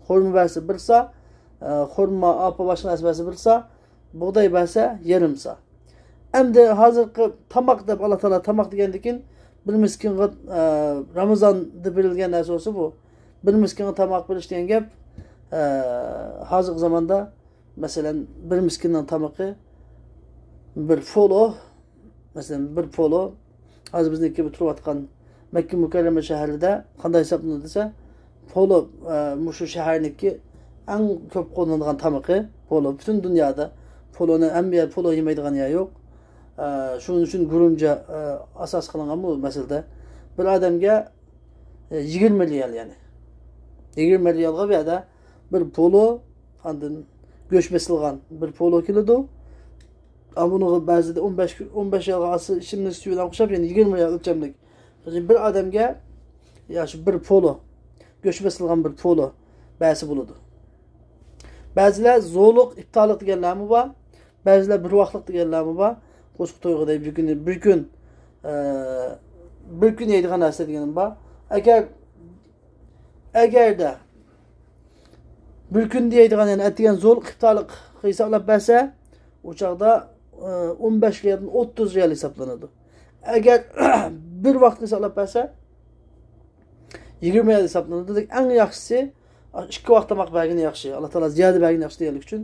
خورما بەرسە بىر سا، ئە، خورما، ئارپا، باشقا نەرسە بەرسە بىر سا، بۇغداي بەرسە يېرىم سا. ئەمدى ھازىرقى تاماق دەپ، ئاللا تائالا تاماق دېگەندىن كېيىن، بىر مىسكىنغا، ئە، رامىزاندا بېرىلگەن نەرسە بولسا بۇ. بىر مىسكىنغا تاماق بېرىش دېگەن گەپ، ئە، ھازىرقى زاماندا، مەسىلەن، بىر مىسكىننىڭ تامىقى بىر پولۇ، مەسىلەن، بىر پولۇ، ھازىر بىزنىڭكى بۇ تۇرۇۋاتقان مەككە مۇكەررەمە شەھىرىدە قانداق ھېسابلىنىدۇ دېسە، پولۇ، ئە، مۇشۇ شەھەرنىڭكى ئەڭ كۆپ قوللىنىدىغان تامىقى پولۇ. پۈتۈن دۇنيادا پولۇنى، ھەممە يەر پولۇ يېمەيدىغان يەر يوق. ئە، شۇنىڭ ئۈچۈن گۇرۇنجا، ئە، ئاساس قىلىنغان بۇ مەسىلىدە. بىر ئادەمگە، ئە، يىگىرمە رىيال، يەنى يىگىرمە رىيالغا بۇ يەردە بىر پولۇ، ئاندىن گۆش بېسىلغان بىر پولۇ كېلىدۇ. ئا، بۇنىڭغا بەزىدە ئون بەش، ئون بەش رىيالغا ئالسا، ئىچىملىك سۈيى بىلەن قوشاپ، يەنى يىگىرمە رىيال ئۆلچەملىك. بىر ئادەمگە، يا، شۇ بىر پولۇ، گۆش بېسىلغان بىر پولۇ بەرسە بولىدۇ. بەزىلەر زولۇق، ئىپتارلىق دېگەنلەرمۇ بار. بەزىلەر بىر ۋاقلىق دېگەنلەرمۇ بار. قوشۇق تويغۇدەك بىر كۈنى، بىر كۈن، ئە، بىر كۈن يەيدىغان نەرسە دېگەنمۇ بار. ئەگەر، ئەگەردە بىر كۈندە يەيدىغان، يەنى ئەتىگەن زولۇق، ئىپتارلىق ھېسابلاپ بەرسە، ئۇ چاغدا، ئە، ئون بەش رىيالدىن ئوتتۇز رىيال ھېسابلىنىدۇ. ئەگەر بىر ۋاقىت ھېسابلاپ بەرسە، يىگىرمە رىيال ھېسابلىنىدۇ. لېكىن ئەڭ ياخشىسى، ئىككى ۋاقىت تاماق بەرگىنى ياخشى. ئاللا تائالا زىيادە بەرگىنى ياخشى دېگەنلىك ئۈچۈن،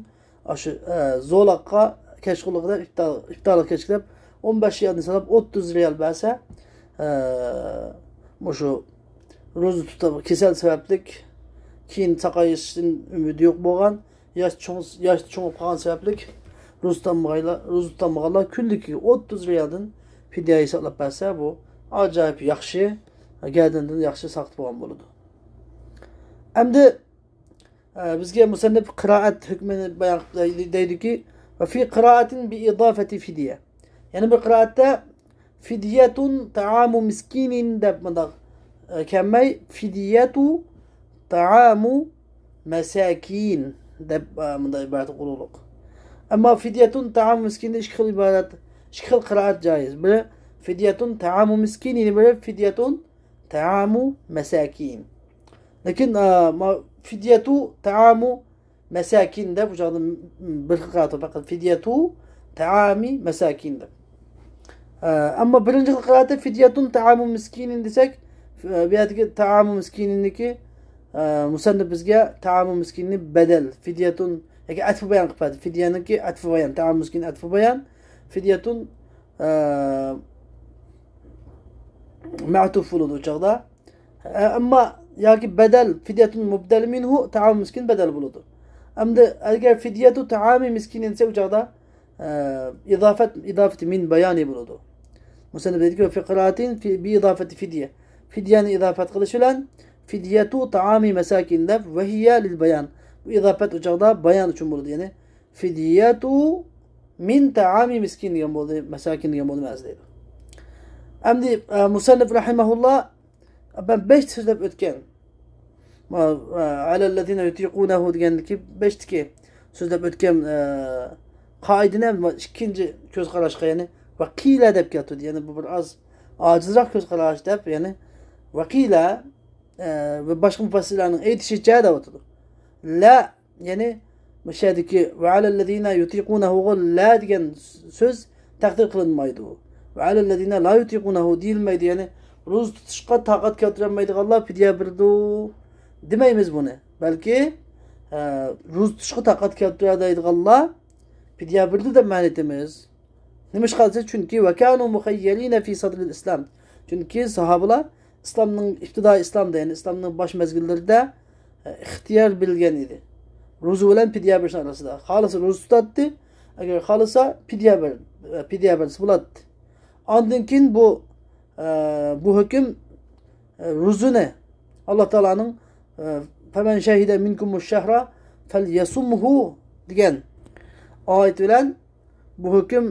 ئاشۇ، ئە، زولاققا، كەچقۇرۇنغا دەپ، ئىپتار، ئىپتارلىق كەچكە دەپ، ئون بەش رىيالدىن ساناپ، ئوتتۇز رىيال بەرسە، ئە، مۇشۇ روزا تۇتۇپ، كېسەل سەۋەبلىك، كېيىن ساقايىشتىن ئۈمىدى يوق بولغان، ياش چوڭ، ياش چوڭىيىپ قالغان سەۋەبلىك، روزا تۇتالمىغانلار، روزا تۇتالمىغانلار كۈنلۈكىگە ئوتتۇز رىيالدىن پىدىيە ھېسابلاپ بەرسە، بۇ ئاجايىپ ياخشى، گەردىنىدىن ياخشى ساقىت بولغان بولىدۇ. ئەمدى، ئە، بىزگە مۇسەننىپ قىرائەت ھۆكمىنى بايان قىلىپ دەيدۇكى، «وفي قراءة بإضافة فدية». يەنە بىر قىرائەتتە «فدية طعام مسكين» دەپ مۇنداق، ئە، كەلمەي، «فدية طعام مساكين» دەپ، ئە، مۇنداق ئىبارەت قىلغۇلۇق. ئەمما «فدية طعام مسكين» دە ئىككى خىل ئىبارەت، ئىككى خىل قىرائەت جايىز. بىرى «فدية طعام مسكين»، يەنە بىرى «فدية طعام مساكين». لېكىن، ئە، ما، «فدية طعام مساكين» دەپ، بۇ چاغدا بىر خىل قىرائەت بار، پەقەت «فدية طعام مساكين» دەپ. ئە، ئەمما بىرىنچى خىل قىرائەتتە «فدية طعام مسكين» دېسەك، ئە، بۇ يەردىكى «طعام مسكين»نىكى، ئە، مۇسەننىپ بىزگە «طعام مسكين»نى بەدەل، «فدية» ياكى ئەتفى بايان قىلىپ بەردى. فىدىيەنىڭكى ئەتفى بايان، «طعام مسكين» ئەتفى بايان، «فدية» ئە، مەتۇف بولىدۇ ئۇ چاغدا. ئە، ئەمما ياكى بەدەل، «فدية مبدل منه طعام مسكين» بەدەل بولىدۇ. ئەمدى ئەگەر «فدية طعام مسكين» دېسە، ئۇ چاغدا، ئە، ئىزافەت، ئىزافەت مىن بايانى بولىدۇ. مۇسەننىپ دەيدىكى، «في قراءة في، بإضافة فدية». فىدىيەنى ئىزافەت قىلىش بىلەن «فدية طعام مساكين» دەپ، «وهي للبيان». بۇ ئىزافەت ئۇ چاغدا بايان ئۈچۈن بولىدۇ. يەنى «فدية من طعام مسكين» دېگەن بولدى، «مەساكىن» دېگەن بولدى مەنىسى دەيدۇ. ئەمدى، ئە، مۇسەننىپ رەھىمەھۇللا، مەن بەش سۆزلەپ ئۆتكەن. ما، ئە، «على الذين يطيقونه» دېگەندىكى بەشتىكى سۆزلەپ ئۆتكەن، ئە، قائىدىنى ھەم ئىككىنچى كۆز قاراشقا، يەنى «وقيل» دەپ كەلتۈردى. يەنى بۇ بىر ئاز ئاجىزراق كۆز قاراش دەپ، يەنى «وقيل» ئە، ۋە باشقا مۇپەسسىرلەرنىڭ ئېيتىشىچە دەۋاتىدۇ. «لا»، يەنى مۇشۇ يەردىكى «ۋە ئەلەللەزىنە يۇتىقۇنەھۇغا» «لا» دېگەن سۆز تەقدىر قىلىنمايدۇ. «ۋە ئەلەللەزىنە لا يۇتىقۇنەھۇ» دېيىلمەيدۇ. يەنى روزا تۇتۇشقا تاقەت كەلتۈرەلمەيدىغانلار پىدىيە بېرىدۇ دېمەيمىز بۇنى. بەلكى، ئە، روزا تۇتۇشقا تاقەت كەلتۈرەلەيدىغانلار پىدىيە بېرىدۇ دەپ مەنە ئېيتىمىز. نېمىشقا دېسە، چۈنكى «وكانوا مخيرين في صدر الإسلام». چۈنكى ساھابىلار ئىسلامنىڭ ئىپتىدائىي، ئىسلامدا، يەنى ئىسلامنىڭ باش مەزگىللىرىدە، ئە، ئىختىيار بىلگەن ئىدى. روزا بىلەن پىدىيە بېرىشنىڭ ئارىسىدا. خالىسا روزا تۇتاتتى، ئەگەر خالىسا پىدىيە بېر-، ئە، پىدىيە بەرسە بولاتتى. ئاندىن كېيىن بۇ، ئە، بۇ ھۆكۈم، ئە، روزىنى ئاللا تائالانىڭ، ئە، «فمن شهد منكم الشهر فليصمه» دېگەن ئايىتى بىلەن بۇ ھۆكۈم،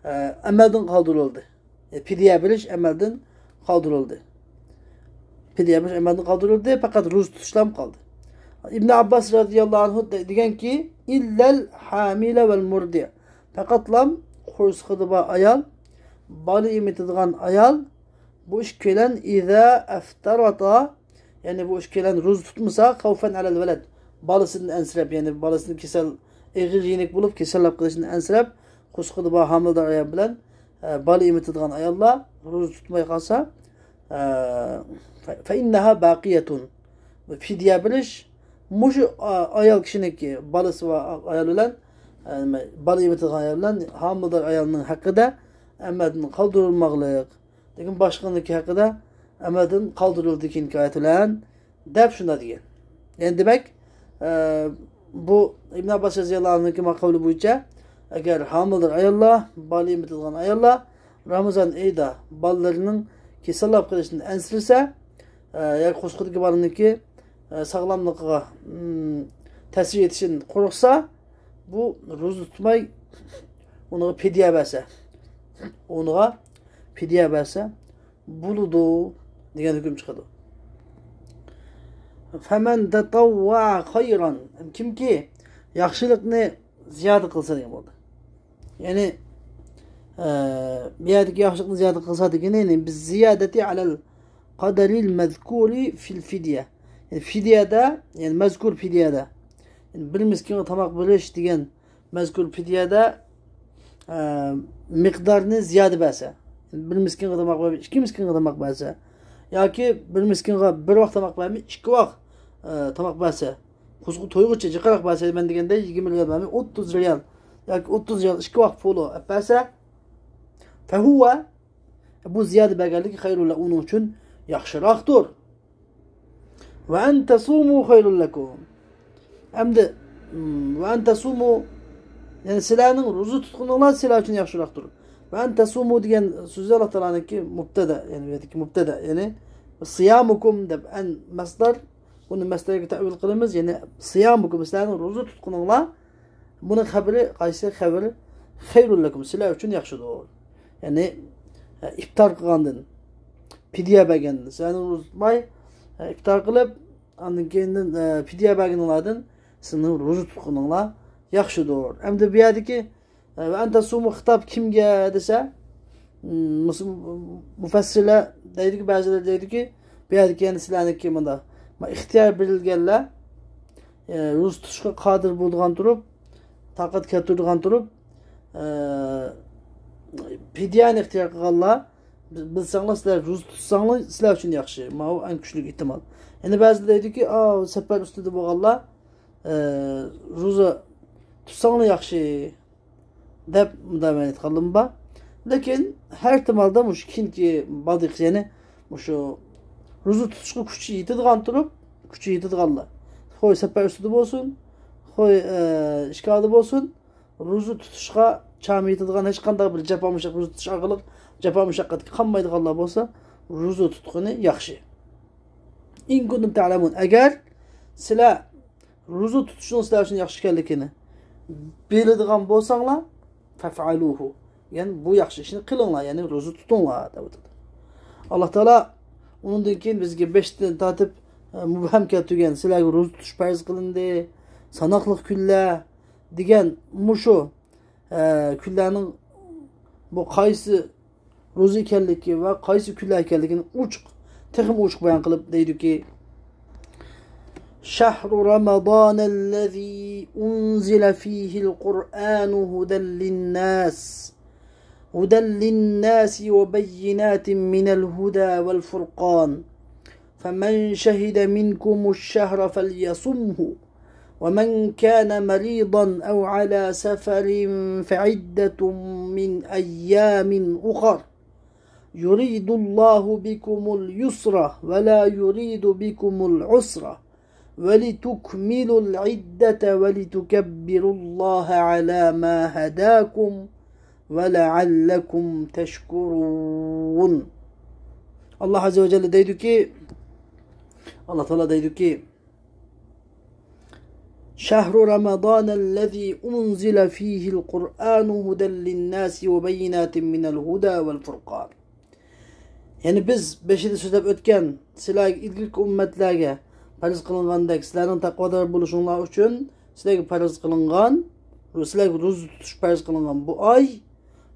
ئە، ئەمەلدىن قالدۇرۇلدى. ئە، پىدىيە بېرىش ئەمەلدىن قالدۇرۇلدى. پىدىيە بېرىش ئەمەلدىن قالدۇرۇلدى، پەقەت روزا تۇتۇشلام قالدى. ئىبن ئابباس رەزىياللاھۇ ئەنھۇ دېگەنكى، «إلا الحامل والمرضع». پەقەتلام قورسىقىدا بار ئايال، بالا ئېمىتىدىغان ئايال، بۇ ئىككىيلەن «إذا أفطرتا»، يەنى بۇ ئىككىيلەن روزا تۇتمىسا، «خوفا على الولد»، بالىسىدىن ئەنسىرەپ، يەنى بالىسىدىن كېسەل، ئېغىر يېنىك بولۇپ، كېسەللەپ قېلىشىدىن ئەنسىرەپ، قورسىقىدا بار ھامىلىدار ئايال بىلەن، ئە، بالا ئېمىتىدىغان ئاياللار روزا تۇتماي قالسا، ئە، «فإنها باقية». پىدىيە بېرىش مۇشۇ، ئا-، ئايال كىشىنىڭكى، بالىسى بار ئايال بىلەن، ئە، نېمە، بالا ئېمىتىدىغان ئايال بىلەن ھامىلىدار ئايالنىڭ ھەققىدە ئەمەلدىن قالدۇرۇلماقلىق. لېكىن باشقىنىڭكى ھەققىدە ئەمەلدىن قالدۇرۇلدى كېيىنكى ئايەت بىلەن دەپ شۇنداق دېگەن. يەنى دېمەك، ئە، بۇ ئىبن ئابباس رەزىياللاھۇ ئەنھۇنىڭكى قەۋلى بويىچە، ئەگەر ھامىلىدار ئاياللار، بالا ئېمىتىدىغان ئاياللار رامىزان ئېيىدا بالىلىرىنىڭ كېسەللەپ قېلىشىدىن ئەنسىرىسە، ئە، ياكى قورسىقىدىكى بالىنىڭكى، ئە، ساغلاملىقىغا، ئىم، تەسىر يېتىشىدىن قورقسا، بۇ روزا تۇتماي، ئۇنىڭغا پىدىيە بەرسە، ئۇنىڭغا پىدىيە بەرسە بولىدۇ دېگەن ھۆكۈم چىقىدۇ. فمن تطوع خيرا، كىمكى ياخشىلىقنى زىيادە قىلسا دېگەن بولدى. يەنى، ئە، بۇ يەردىكى ياخشىلىقنى زىيادە قىلسا دېگىنى، يەنى، بالزيادة على القدر المذكور في الفدية. يەنى، فىدىيەدە، يەنى، مەزكۇر فىدىيەدە، يەنى، بىر مىسكىنغا تاماق بېرىش دېگەن مەزكۇر پىدىيەدە، ئە، مىقدارنى زىيادە بەرسە، بىر مىسكىنغا تاماق بەرمەي، ئىككى مىسكىنغا تاماق بەرسە، ياكى بىر مىسكىنغا بىر ۋاق تاماق بەرمەي، ئىككى ۋاق، ئە، تاماق بەرسە، قوزغا تويغۇچە جىقراق بەرسە، مەن دېگەندە يىگىرمە رىيال بەرمەي، ئوتتۇز رىيال ياكى ئوتتۇز رىيال ئىككى ۋاق پۇلى ئەپ بەرسە، فهو، بۇ زىيادە بەرگەنلىكى خەيرۇللا، ئۇنىڭ ئۈچۈن ياخشىراقتۇر. وأن تصوموا خير لكم. ئەمدى، م، وأن تصوموا، يەنى سىلەرنىڭ روزا تۇتقىنىڭلار سىلەر ئۈچۈن ياخشىراقتۇر. وأن تصوموا دېگەن سۆزى ئاللا تائالانىڭكى مۇبتەدا، يەنى بۇ يەردىكى مۇبتەدا، يەنى صيامكم دەپ أن مەسدەر، بۇنى مەسدەرگە تەئۋىل قىلىمىز، يەنى صيامكم، سىلەرنىڭ روزا تۇتقىنىڭلار، بۇنىڭ خەۋىرى قايسى خەۋىرى؟ خير لكم، سىلەر ئۈچۈن ياخشىدۇر. يەنى، ئە، ئىپتار قىلغاندىن، پىدىيە بەرگەندىن، سىلەرنىڭ روزا تۇتماي، ئە، ئىپتار قىلىپ، ئاندىن كېيىندىن، ئە، پىدىيە بەرگىنىڭلاردىن سىزنىڭ روزا تۇتقىنىڭلار ياخشىدۇر. ئەمدى بۇ يەردىكى، ئە، وأن تصوموا خىتاب كىمگە دېسە، م، مۇس-، مۇفەسسىرلەر دەيدۇكى، بەزىلەر دەيدۇكى، بۇ يەردىكى يەنە سىلەرنىڭكى مۇنداق، ما، ئىختىيار بېرىلگەنلەر، ئە، روزا تۇتۇشقا قادىر بولىدىغان تۇرۇپ، تاقەت كەلتۈرىدىغان تۇرۇپ، ئە، پىدىيەنى ئىختىيار قىلغانلار، بىل-، بىلسەڭلار سىلەر روزا تۇتساڭلار سىلەر ئۈچۈن ياخشى. ماۋۇ ئەڭ كۈچلۈك ئېھتىمال. يەنە بەزىلەر دەيدۇكى، ئاۋۇ سەپەر ئۈستىدە بولغانلار، ئە، روزا تۇتساڭلار ياخشى، دەپ مۇنداق مەن ئېيتقانلىرىم بار. لېكىن ھەر ئېھتىمالدا مۇشۇ كېيىنكى بادىقى، يەنى مۇشۇ روزا تۇتۇشقا كۈچى يېتىدىغان تۇرۇپ، كۈچى يېتىدىغانلار، خوي سەپەر ئۈستىدە بولسۇن، خوي، ئە، ئىشكاردا بولسۇن، روزا تۇتۇشقا چامى يېتىدىغان، ھېچقانداق بىر جاپا مۇشەق-، روزا تۇتۇش ئارقىلىق جاپا مۇشەققەتكە قالمايدىغانلار بولسا، روزا تۇتقىنى ياخشى. إن كنتم تعلمون، ئەگەر سىلەر روزا تۇتۇشنىڭ سىلەر ئۈچۈن ياخشى ئىكەنلىكىنى بىلىدىغان بولساڭلار، فافعلوه، يەنى بۇ ياخشى ئىشنى قىلىڭلار، يەنى روزا تۇتۇڭلار، دەپ ئۆتىدۇ. ئاللا تائالا ئۇنىڭدىن كېيىن بىزگە بەشتىن تارتىپ، ئە، مۇبھەم كەلتۈرگەن، سىلەرگە روزا تۇتۇش پەرز قىلىندى، ساناقلىق كۈنلەر دېگەن مۇشۇ، ئە، كۈنلەرنىڭ بۇ قايسى روزا ئىكەنلىكى ۋە قايسى كۈنلەر ئىكەنلىكىنى ئوچۇق، تېخىمۇ ئوچۇق بايان قىلىپ دەيدۇكى، شهر رمضان الذي أنزل فيه القرآن هدى للناس، هدى للناس وبينات من الهدى والفرقان، فمن شهد منكم الشهر فليصمه، ومن كان مريضا أو على سفر فعدة من أيام أخر، يريد الله بكم اليسر ولا يريد بكم العسر، ولتكملوا العدة ولتكبروا الله على ما هداكم ولعلكم تشكرون. ئاللا ئەززە ۋە جەللە دەيدۇكى، ئاللا تائالا دەيدۇكى، شهر رمضان الذي أنزل فيه القرآن هدى للناس وبينات من الهدى والفرقان. يەنى بىز بېشىدا سۆزلەپ ئۆتكەن، سىلەرگە ئىلگىرىكى ئۈممەتلەرگە پەرز قىلىنغاندەك، سىلەرنىڭ تەقۋادار بولۇشۇڭلار ئۈچۈن سىلەرگە پەرز قىلىنغان، سىلەرگە روزا تۇتۇش پەرز قىلىنغان بۇ ئاي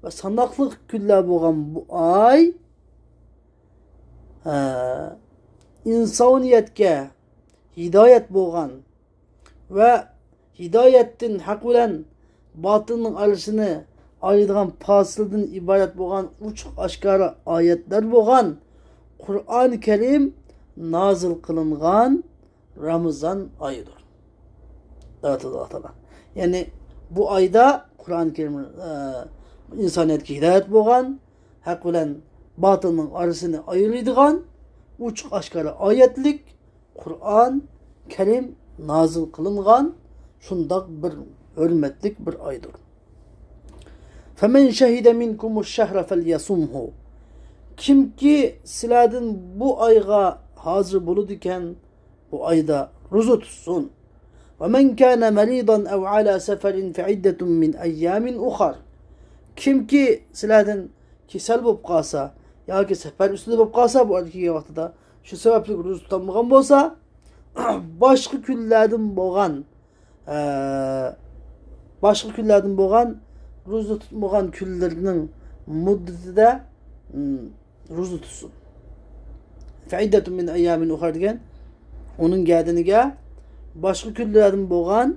ۋە ساناقلىق كۈنلەر بولغان بۇ ئاي، ئە، ئىنسانىيەتكە ھىدايەت بولغان ۋە ھىدايەتتىن، ھەق بىلەن باتىلنىڭ ئارىسىنى ئايرىيدىغان پاسىلدىن ئىبارەت بولغان ئوچۇق ئاشكارا ئايەتلەر بولغان قۇرئان كەرىم نازىل قىلىنغان رامىزان ئايىدۇر، دەۋاتىدۇ ئاللا تائالا. يەنى بۇ ئايدا قۇرئان كەرىم، ئە، ئىنسانىيەتكە ھىدايەت بولغان، ھەق بىلەن باتىلنىڭ ئارىسىنى ئايرىيدىغان ئوچۇق ئاشكارا ئايەتلىك قۇرئان كەرىم نازىل قىلىنغان شۇنداق بىر ھۆرمەتلىك بىر ئايدۇر. فمن شهد منكم الشهر فليصمه. كىمكى سىلەردىن بۇ ئايغا ھازىر بولىدىكەن، بۇ ئايدا روزا تۇتسۇن. ومن كان مريضا أو على سفر فعدة من أيام أخر. كىمكى سىلەردىن كېسەل بولۇپ قالسا ياكى سەپەر ئۈستىدە بولۇپ قالسا، بۇ ئايدا كەلگەن ۋاقتىدا شۇ سەۋەبلىك روزا تۇتالمىغان بولسا، باشقا كۈنلەردىن بولغان، ئە، باشقا كۈنلەردىن بولغان روزا تۇتمىغان كۈنلىرىنىڭ مۇددىتىدە، م، روزا تۇتسۇن. فعدة من أيام أخر دېگەن، ئۇنىڭ گەدىنىگە باشقا كۈنلەردىن بولغان،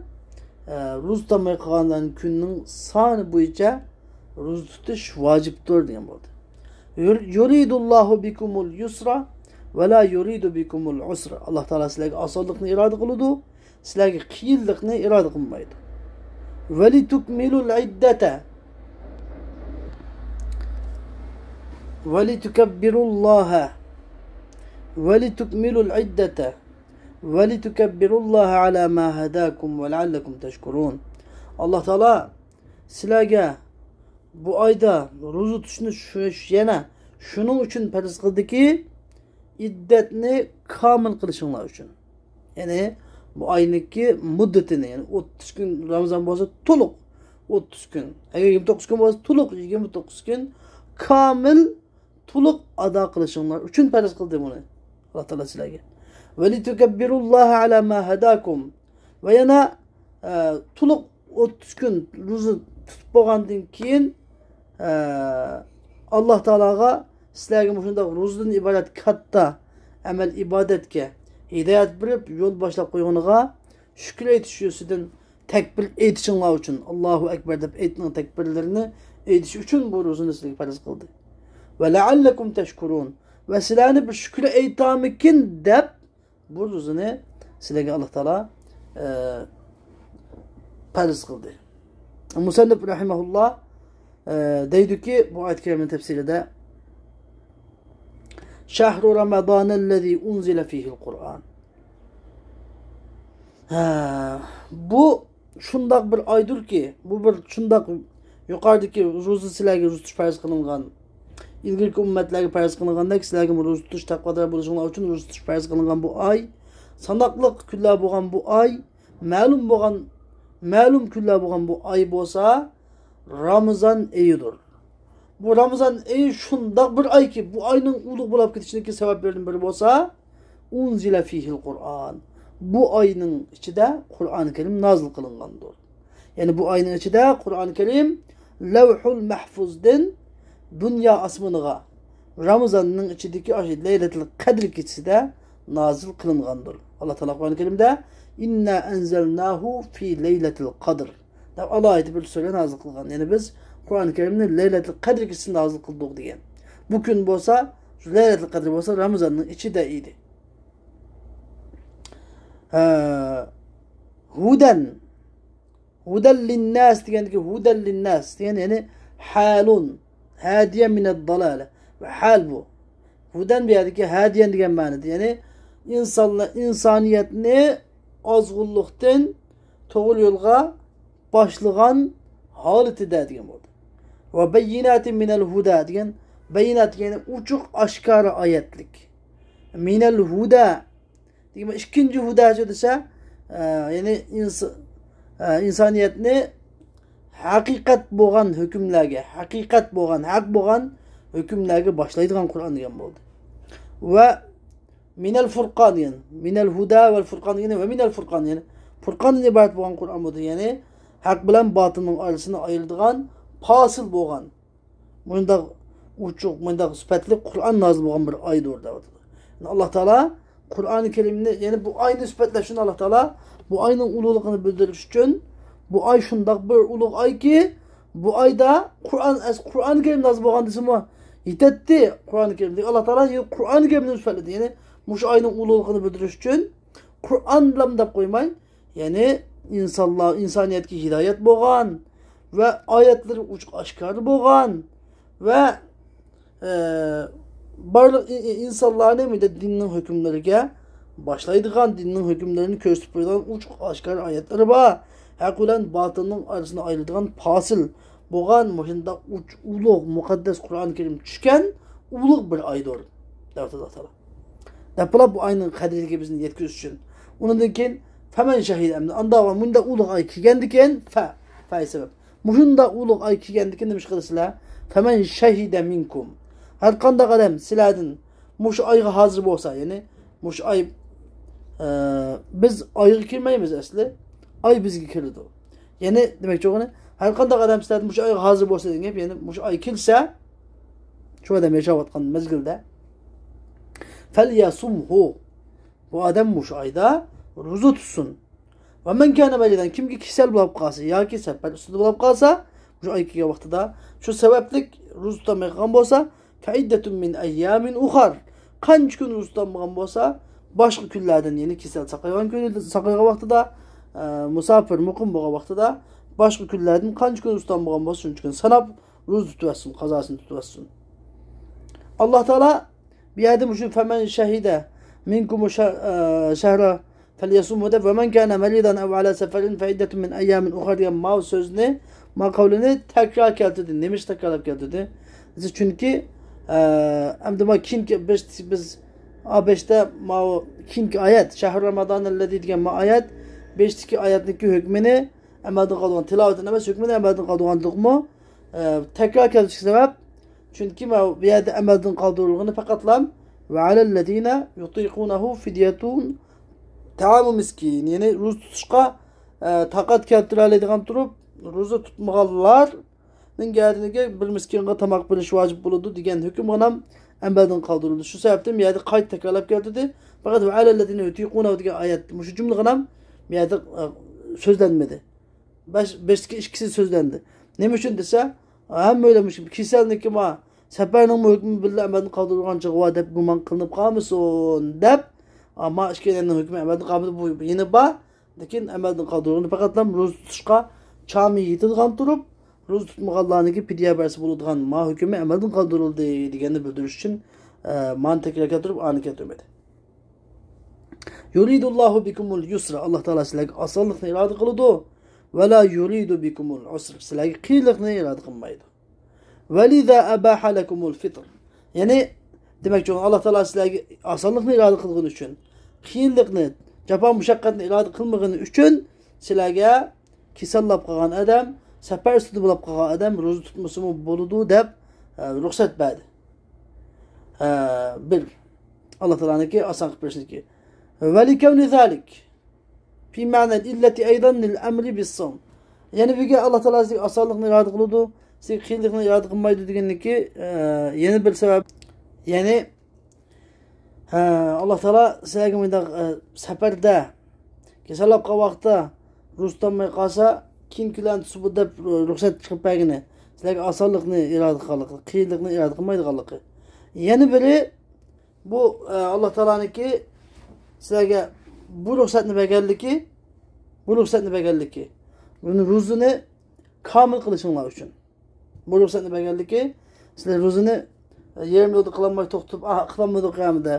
ئە، روزا تۇتالماي قالغان كۈننىڭ سانى بويىچە روزا تۇتۇش ۋاجىپتۇر دېگەن بولدى. يۇر-، يريد الله بكم اليسر ولا يريد بكم العسر. ئاللا تائالا سىلەرگە ئاسانلىقنى ئىرادە قىلىدۇ، سىلەرگە قىيىنلىقنى ئىرادە قىلمايدۇ. ولتكملوا العدة ولتكبروا الله ولتكملوا العدة ولتكبروا الله على ما هداكم ولعلكم تشكرون. ئاللا تائالا سىلەرگە بۇ ئايدا روزا تۇتۇشنى شۇ، يەنە شۇنىڭ ئۈچۈن پەرز قىلدىكى، ئىددەتنى كامىل قىلىشىڭلار ئۈچۈن. يەنى بۇ ئاينىڭكى مۇددىتىنى، يەنى ئوتتۇز كۈن، رامىزان بولسا تولۇق ئوتتۇز كۈن، ئەگەر يىگىرمە توققۇز كۈن بولسا تولۇق يىگىرمە توققۇز كۈن، كامىل تولۇق ئادا قىلىشىڭلار ئۈچۈن پەرز قىلدى بۇنى ئاللا تائالا سىلەرگە. ولتكبروا الله على ما هداكم. ۋە يەنە، ئە، تولۇق ئوتتۇز كۈن روزا تۇتۇپ بولغاندىن كېيىن، ئە، ئاللا تائالاغا سىلەرگە مۇشۇنداق روزىدىن ئىبارەت كاتتا ئەمەل ئىبادەتكە ھىدايەت بېرىپ، يول باشلاپ قويغىنىغا شۈكۈر ئېيتىش يۈزىسىدىن تەكبىر ئېيتىشىڭلار ئۈچۈن، ئاللاھۇ ئەكبەر دەپ ئېيتنىڭ تەكبىرلىرىنى ئېيتىش ئۈچۈن بۇ روزىنى سىلەرگە پەرز قىلدى. ولعلكم تشكرون. ۋە سىلەرنى بىر شۈكۈر ئېيتارمىكىن دەپ بۇ روزىنى سىلەرگە ئاللا تائالا، ئە، پەرز قىلدى. مۇسەننىپ رەھىمەھۇللا، ئە، دەيدۇكى، بۇ ئايەت كەرىمىنىڭ تەپسىرىدە، شهر رمضان الذي أنزل فيه القرآن. ھە، بۇ شۇنداق بىر ئايدۇركى، بۇ بىر شۇنداق يۇقىرىدىكى روزا سىلەرگە روزا تۇتۇش پەرز قىلىنغان، ئىلگىرىكى ئۈممەتلەرگە پەرز قىلىنغاندەك سىلەرگىمۇ روزا تۇتۇش، تەقۋادار بولۇشۇڭلار ئۈچۈن روزا تۇتۇش پەرز قىلىنغان بۇ ئاي، ساناقلىق كۈنلەر بولغان بۇ ئاي، مەلۇم بولغان، مەلۇم كۈنلەر بولغان بۇ ئاي بولسا رامىزان ئېيىدۇر. بۇ رامىزان ئېيى شۇنداق بىر ئايكى، بۇ ئاينىڭ ئۇلۇغ بولۇپ كېتىشىدىكى سەۋەبلەردىن بىرى بولسا، أنزل فيه القرآن. بۇ ئاينىڭ ئىچىدە قۇرئان كەرىم نازىل قىلىنغاندۇر. يەنى بۇ ئاينىڭ ئىچىدە قۇرئان كەرىم لەۋھۇل مەھفۇزدىن دۇنيا ئاسمىنىغا رامىزاننىڭ ئىچىدىكى ئاشۇ لەيلەتۇل قەدر كېچىسىدە نازىل قىلىنغاندۇر. ئاللا تائالا قۇرئان كەرىمدە، إنا أنزلناه في ليلة القدر دەپ ئالاھىدە بىر سۈرە نازىل قىلغان. يەنى بىز قۇرئان كەرىمنى لەيلەتۇل قەدر كېچىسىدە نازىل قىلدۇق دېگەن. بۇ كۈن بولسا، شۇ لەيلەتۇل قەدر بولسا رامىزاننىڭ ئىچىدە ئىدى. ھە، ھۇدەن، ھۇدەن لىنناس دېگەندىكى ھۇدەن لىنناس دېگەن، يەنى ھالۇن، ھادىيەن مىنەد دالالە ۋە ھال بۇ. ھۇدەن بۇ يەردىكى ھادىيەن دېگەن مەنىدە، يەنى ئىنسانلار، ئىنسانىيەتنى ئازغۇنلۇقتىن توغرا يولغا باشلىغان ھالىتىدە دېگەن بولدى. ۋە بەييىناتىن مىنەل ھۇدە دېگەن، بەييىنات دېگەن ئوچۇق ئاشكارا ئايەتلىك. مىنەل ھۇدە دېگەن ئىككىنچى ھۇدەچۇ دېسە، ئە، يەنى ئىنس-، ئە، ئىنسانىيەتنى ھەقىقەت بولغان ھۆكۈملەرگە، ھەقىقەت بولغان، ھەق بولغان ھۆكۈملەرگە باشلايدىغان قۇرئان دېگەن بولدى. ۋە مىنەل فۇرقان دېگەن، مىنەل ھۇدە ۋەل فۇرقان دېگەن ۋە مىنەل فۇرقان، يەنى فۇرقاندىن ئىبارەت بولغان قۇرئان بولدى. يەنى ھەق بىلەن باتىلنىڭ ئارىسىنى ئايرىدىغان، پاسىل بولغان، مۇنداق ئوچۇق، مۇنداق سۈپەتلىك قۇرئان نازىل بولغان بىر ئايدۇر دەۋاتىدۇ. يەنى ئاللا تائالا قۇرئانى كەرىمنى، يەنى بۇ ئاينى سۈپەتلەش ئۈچۈن ئاللا تائالا بۇ ئاينىڭ ئۇلۇغلۇقىنى بىلدۈرۈش ئۈچۈن، بۇ ئاي شۇنداق بىر ئۇلۇغ ئايكى، بۇ ئايدا قۇرئان، ئەس-، قۇرئانى كەرىم نازىل بولغان دېسىمۇ يېتەتتى. قۇرئانى كەرىمدىكى ئاللا تائالا قۇرئانى كەرىمنى سۈپەتلىدى. يەنى مۇشۇ ئاينىڭ ئۇلۇغلۇقىنى بىلدۈرۈش ئۈچۈن قۇرئان بىلەن دەپ قويماي، يەنى ئىنسانلار، ئىنسانىيەتكە ھىدايەت بولغان ۋە ئايەتلىرى ئوچۇق ئاشكارا بولغان ۋە، ئە، بارلىق ئىن-، ئىن-، ئىنسانلارنى مۇنداق دىننىڭ ھۆكۈملىرىگە باشلايدىغان، دىننىڭ ھۆكۈملىرىنى كۆرسىتىپ قويىدىغان ئوچۇق ئاشكارا ئايەتلىرى بار. ھەق بىلەن باتىلنىڭ ئارىسىنى ئايرىدىغان پاسىل بولغان مۇشۇنداق ئۇچ-، ئۇلۇغ مۇقەددەس قۇرئان كەرىم چۈشكەن ئۇلۇغ بىر ئايدۇر، دەۋاتىدۇ ئاللا تائالا. دەپ بۇلار بۇ ئاينىڭ قەدرىگە بىزنى يەتكۈزۈش ئۈچۈن. ئۇنىڭدىن كېيىن، فەمەن شەھىدە، ئەمدى ئاندا مۇنداق ئۇلۇغ ئاي كەلگەندىكىن، فە، فە سەۋەب. مۇشۇنداق ئۇلۇغ ئاي كەلگەندىكىن نېمە ئىش قىلىسىلەر؟ فەمەن شەھىدە مىنكۇم. ھەر قانداق ئادەم سىلەردىن مۇشۇ ئايغا ھازىر بولسا، يەنى مۇشۇ ئاي ئە، بىز ئايغا كىرمەيمىز ئەسلى. ئاي بىزگە كىرىدۇ. يەنى، دېمەكچى بولغىنى، ھەر قانداق ئادەم سىلەردىن مۇشۇ ئايغا ھازىر بولسا دېگەن گەپ، يەنى مۇشۇ ئاي كەلسە، شۇ ئادەم ياشاۋاتقان مەزگىلدە، فەليەسۇمھۇ، بۇ ئادەم مۇشۇ ئايدا روزا تۇتسۇن. ۋە مەن كانە مەرىزەن، كىمكى كېسەل بولۇپ قالسا ياكى سەپەر ئۈستىدە بولۇپ قالسا، مۇشۇ ئاي كەلگەن ۋاقتىدا شۇ سەۋەبلىك روزا تۇتالماي قالغان بولسا، فەئىددەتۇن مىن ئەييامىن ئۇخەر، قانچە كۈن روزا تۇتالمىغان بولسا، باشقا كۈنلەردىن، يەنى كېسەل ساقايغان كۈنى، ساقايغان ۋاقتىدا، ئە، مۇساپىر، مۇقىم بولغان ۋاقتىدا باشقا كۈنلەردىن قانچە كۈن روزا تۇتالمىغان بولسا، شۇنچە كۈن ساناپ روزا تۇتۇۋەتسۇن، قازاسىنى تۇتۇۋەتسۇن. ئاللا تائالا بۇ يەردە مۇشۇ فەمەن شەھىدە مىنكۇمۇ شە-، ئە، شەھرە فەليەسۇمھۇ دەپ، ۋەمەن كانە مەرىزەن ئەۋ ئەلا سەفەرىن فەئىددەتۇن مىن ئەييامىن ئۇخەر دېگەن ماۋۇ سۆزنى، ماۋۇ قەۋلىنى تەكرار كەلتۈردى. نېمە ئۈچۈن تەكرارلاپ كەلتۈردى؟ چۈنكى، ئە، ئەمدى ماۋۇ كېيىنكى بىز، بىز، ئا، بەشتە ماۋۇ كېيىنكى ئايەت، شەھرۇ رامەزانەللەزى دېگەن ماۋۇ ئايەت، بەشتىكى ئايەتنىڭكى ھۆكمىنى ئەمەلدىن قالدۇرغان، تىلاۋىتىنى ئەمەس، ھۆكمىنى ئەمەلدىن قالدۇرغانلىقمۇ، ئە، تەكرار كەلتۈرۈشكە سەۋەب. چۈنكى ماۋۇ بۇ يەردە ئەمەلدىن قالدۇرۇلغىنى پەقەتلا ۋە ئەلەللەزىنە يۇتىقۇنەھۇ فىديەتۇن تەئامۇ مىسكىن، يەنى روزا تۇتۇشقا، ئە، تاقەت كەلتۈرەلەيدىغان تۇرۇپ، روزا تۇتمىغانلارنىڭ گەردىنىگە بىر مىسكىنغا تاماق بېرىش ۋاجىپ بولىدۇ دېگەن ھۆكۈم غىنام ئەمەلدىن قالدۇرۇلدى. شۇ سەۋەبتىن بۇ يەردە قايتا تەكرارلاپ كەلتۈردى. پەقەت ۋە ئەلەللەزىنە يۇتىقۇنەھۇ دېگەن ئايەت، مۇشۇ جۈملە غىنام بۇ يەردە، ئە، سۆزلەنمىدى. بەش، بەشتىكى ئىككىسى سۆزلەندى. نېمە ئۈچۈن دېسە، ھەممەيلەن مۇشۇ كېسەلنىڭكى ما، سەپەرنىڭمۇ ھۆكمى بىللە ئەمەلدىن قالدۇرۇلغان چېغى بار دەپ گۇمان قىلىنىپ قالمىسۇن دەپ، ئەمما ئىككىيلەننىڭ ھۆكمى ئەمەلدىن قالمىدى، بۇ يېنى بار. لېكىن ئەمەلدىن قالدۇرۇلغىنى پەقەتلا روزا تۇتۇشقا چامى يېتىدىغان تۇرۇپ، روزا تۇتمىغانلارنىڭكى پىدىيە بەرسە بولىدىغان ما ھۆكمى ئەمەلدىن قالدۇرۇلدى دېگەننى بىلدۈرۈش ئۈچۈن، ئە، مانى تەكرار كەلتۈرۈپ، ئانى كەلتۈرمىدى. يۇرىدۇللاھۇ بىكۇمۇل يۇسرا، ئاللا تائالا سىلەرگە ئاسانلىقنى ئىرادە قىلىدۇ. ۋەلا يۇرىدۇ بىكۇمۇل ئۇسرا، سىلەرگە قىيىنلىقنى ئىرادە قىلمايدۇ. ۋەلىزا ئەباھە لەكۇمۇل فىتر. يەنى، دېمەكچى بولغىنى، ئاللا تائالا سىلەرگە ئاسانلىقنى ئىرادە قىلغىنى ئۈچۈن، قىيىنلىقنى، جاپا مۇشەققەتنى ئىرادە قىلمىغىنى ئۈچۈن سىلەرگە كېسەللەپ قالغان ئادەم، سەپەر ئۈستىدە بولۇپ قالغان ئادەم روزا تۇتمىسىمۇ بولىدۇ دەپ، ئە، رۇخسەت بەردى. ئە، بىر، ئاللا تائالانىڭكى ئاسان قىلىپ بېرىشىنىڭكى. ۋەلىكەۋنى زالىك فى مەنەل ئىللەتى ئەيزەن لىل ئەمرى بىسسوم. يەنە بىرگە ئاللا تائالا سىزگە ئاسانلىقنى ئىرادە قىلىدۇ، سىزگە قىيىنلىقنى ئىرادە قىلمايدۇ دېگەننىكى، ئە، يەنە بىر سەۋەب. يەنى، ھە، ئاللا تائالا سىلەرگە مۇنداق، ئە، سەپەردە، كېسەللەپ قالغان ۋاقىتتا روزا تۇتالماي قالسا، كېيىن كۈنلەرنى تۇتسا بولىدۇ دەپ رۇخسەت چىقىرىپ بەرگىنى، سىلەرگە ئاسانلىقنى ئىرادە قىلغانلىقى، قىيىنلىقنى ئىرادە قىلمايدىغانلىقى. يەنە بىرى، بۇ، ئە، ئاللا تائالانىڭكى سىلەرگە بۇ رۇخسەتنى بەرگەنلىكى، بۇ رۇخسەتنى بەرگەنلىكى، بۇنى روزىنى كامىل قىلىشىڭلار ئۈچۈن. بۇ رۇخسەتنى بەرگەنلىكى، سىلەر روزىنى، ئە، يېرىم يولدا قىلالماي توختىتىپ، «ئاھ، قىلالمىدۇق ئەمدى،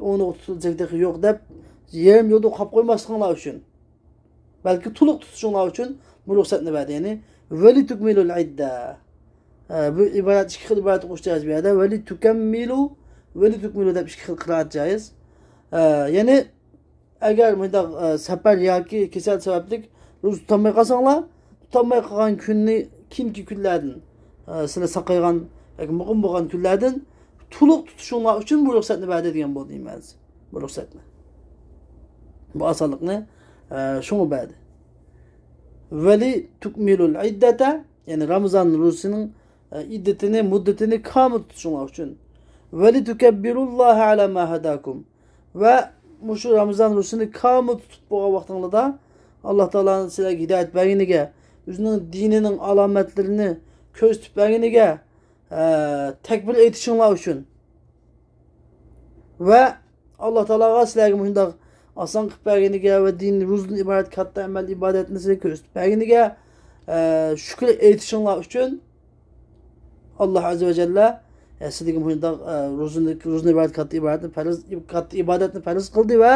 ئۇنى تۇتۇلجەك تېخى يوق» دەپ، يېرىم يولدا قاپ قويماسلىقىڭلار ئۈچۈن. بەلكى تولۇق تۇتۇشۇڭلار ئۈچۈن بۇ رۇخسەتنى بەردى. يەنى، ۋەلىتۇكمىلۇل ئىددە. ئە، بۇ ئىبارەت ئىككى خىل ئىبارەت ئوقۇش جائىز بۇ يەردە. ۋەلىتۇكەممىلۇ، ۋەلىتۇكمىلۇ دەپ ئىككى خىل قىرائەت جائىز. ئە، يەنى، ئەگەر مۇنداق، ئە، سەپەر ياكى كېسەل سەۋەبلىك روزا تۇتالماي قالساڭلار، تۇتالماي قالغان كۈننى كېيىنكى كۈنلەردىن، ئە، سىلەر ساقايغان ياكى مۇقىم بولغان كۈنلەردىن تولۇق تۇتۇشۇڭلار ئۈچۈن بۇ رۇخسەتنى بەردى دېگەن بولدى ئىمام. بۇ رۇخسەتنى. بۇ ئاسانلىقنى، ئە، شۇڭا بەردى. ۋەلىتۇكمىلۇل ئىددەتە، يەنى رامىزان روزىسىنىڭ، ئە، ئىددىتىنى، مۇددىتىنى كامىل تۇتۇشۇڭلار ئۈچۈن. ۋەلىتۇكەببىرۇللاھە ئەلا ما ھەداكۇم. ۋە مۇشۇ رامىزان روزىسىنى كامىل تۇتۇپ بولغان ۋاقتىڭلاردا، ئاللا تائالانىڭ سىلەرگە ھىدايەت بەرگىنىگە، ئۆزىنىڭ دىنىنىڭ ئالامەتلىرىنى كۆرسىتىپ بەرگىنىگە، ئە، تەكبىر ئېيتىشىڭلار ئۈچۈن ۋە ئاللا تائالاغا سىلەرگە مۇشۇنداق ئاسان قىلىپ بەرگىنىگە ۋە دىن، روزىدىن ئىبارەت كاتتا ئەمەل ئىبادەتنى سىلەرگە كۆرسىتىپ بەرگىنىگە، ئە، شۈكۈر ئېيتىشىڭلار ئۈچۈن، ئاللا ئەززە ۋە جەللە، ئە، سىلەرگە مۇشۇنداق، ئە، روزىنى، روزىدىن ئىبارەت كاتتا ئىبادەتنى پەرز، كاتتا ئىبادەتنى پەرز قىلدى ۋە،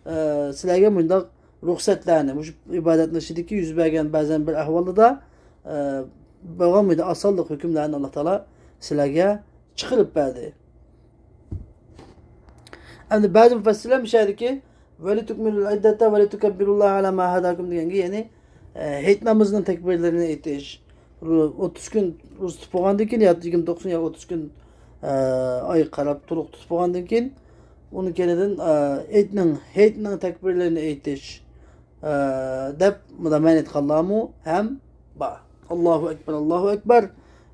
ئە، سىلەرگە مۇشۇنداق رۇخسەتلەرنى، مۇشۇ ئىبادەتنىڭ ئىچىدىكى يۈز بەرگەن بەزەن بىر ئەھۋالدا، ئە، بولغان مۇشۇنداق ئاسانلىق ھۆكۈملەرنى ئاللا تائالا سىلەرگە چىقىرىپ بەردى. ئەمدى بەزى مۇپەسسىرلەر مۇشۇ يەردىكى ۋەلىتۇكمىلۇل ئىددەتە ۋەلىتۇكەببىرۇللاھە ئەلا ما ھەداكۇم دېگەنگە، يەنى، ئە، ھېيت نامىزىنىڭ تەكبىرلىرىنى ئېيتىش، ئوتتۇز كۈن روزا تۇتۇپ بولغاندىن كېيىن، يا يىگىرمە توققۇز كۈن يا ئوتتۇز كۈن، ئە، ئايغا قاراپ تولۇق تۇتۇپ بولغاندىن كېيىن، ئۇنىڭ كەينىدىن، ئە، ھېيتنىڭ، ھېيتنىڭ تەكبىرلىرىنى ئېيتىش، ئە، دەپ مۇندا مەن ئېيتقانلارمۇ ھەم بار. ئاللاھۇ ئەكبەر، ئاللاھۇ ئەكبەر،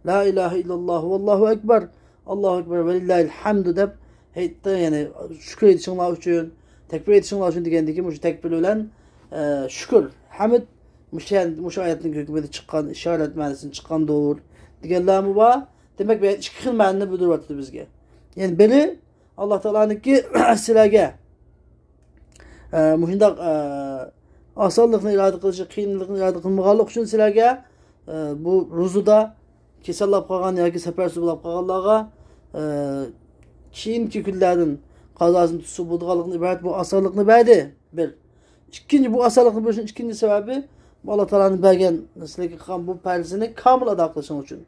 لا ئىلاھە ئىللاللاھۇ ۋاللاھۇ ئەكبەر، ئاللاھۇ ئەكبەر ۋەلىللاھىل ھەمدۇ دەپ ھېيتتا، يەنى شۈكۈر ئېيتىشىڭلار ئۈچۈن، تەكبىر ئېيتىشىڭلار ئۈچۈن دېگەندىكىن مۇشۇ تەكبىر بىلەن، ئە، شۈكۈر، ھەمد مۇشۇ، مۇشۇ ئايەتنىڭ ھۆكمىدە چىققان، ئىشارەت مەنىسىدىن چىققاندۇر دېگەنلەرمۇ بار. دېمەك، بۇ يەردە ئىككى خىل مەنىنى بىلدۈرۈۋاتىدۇ بىزگە. يەنى بىرى، ئاللا تائالانىڭكى سىلەرگە، ئە، مۇشۇنداق، ئە، ئاسانلىقنى ئىرادە قىلىشى، قىيىنلىقنى ئىرادە قىلمىغانلىقى ئۈچۈن سىلەرگە، ئە، بۇ روزىدا كېسەللەپ قالغان ياكى سەپەرسىز بولۇپ قالغانلارغا، ئە، كېيىنكى كۈنلەردىن قازاسىنى تۇتسا بولىدىغانلىقىدىن ئىبارەت بۇ ئاسانلىقنى بەردى. بىر. ئىككىنچى، بۇ ئاسانلىقنى بېرىشنىڭ ئىككىنچى سەۋەبى، بۇ ئاللا تائالانىڭ بەرگەن سىلەرگە قىلغان بۇ پەرزىنى كامىل ئادا قىلىشىڭ ئۈچۈن.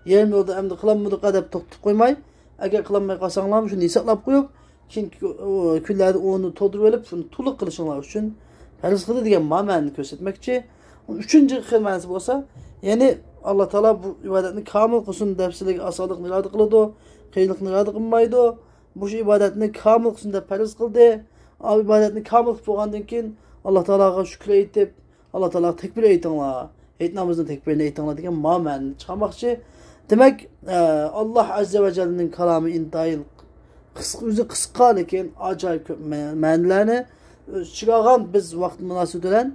يېرىم يولدا ئەمدى قىلالمىدۇق دەپ توختىتىپ قويماي، ئەگەر قىلالماي قالساڭلارمۇ شۇنى ھېسابلاپ قويۇپ، كېيىنكى، ئۇ، كۈنلەردە ئورنىنى تولدۇرۇپ ئېلىپ، شۇنى تولۇق قىلىشىڭلار ئۈچۈن پەرز قىلدى دېگەن ما مەنىنى كۆرسەتمەكچى. ئۈچىنچى خىل مەنىسى بولسا، يەنى ئاللا تائالا بۇ ئىبادەتنى كامىل قىلسۇن دەپ سىلەرگە ئاسانلىقنى ئىرادە قىلىدۇ، قىيىنلىقنى ئىرادە قىلمايدۇ. مۇشۇ ئىبادەتنى كامىل قىلسۇن دەپ پەرز قىلدى. ئا، ئىبادەتنى كامىل قىلىپ بولغاندىن كېيىن، ئاللا تائالاغا شۈكۈر ئېيتىپ، ئاللا تائالاغا تەكبىر ئېيتىڭلار، ھېيت نامىزىنىڭ تەكبىرىنى ئېيتىڭلار دېگەن ما مەنىنى چىقارماقچى. دېمەك، ئە، ئاللا ئەززە ۋە جەللىنىڭ كالامى ئىنتايىن قىسقا، ئۆزى قىسقا، لېكىن ئاجايىپ كۆپ مە-، مەنىلەرنى ئۆز ئىچىگە ئالغان. بىز ۋاقىت مۇناسىۋىتى بىلەن،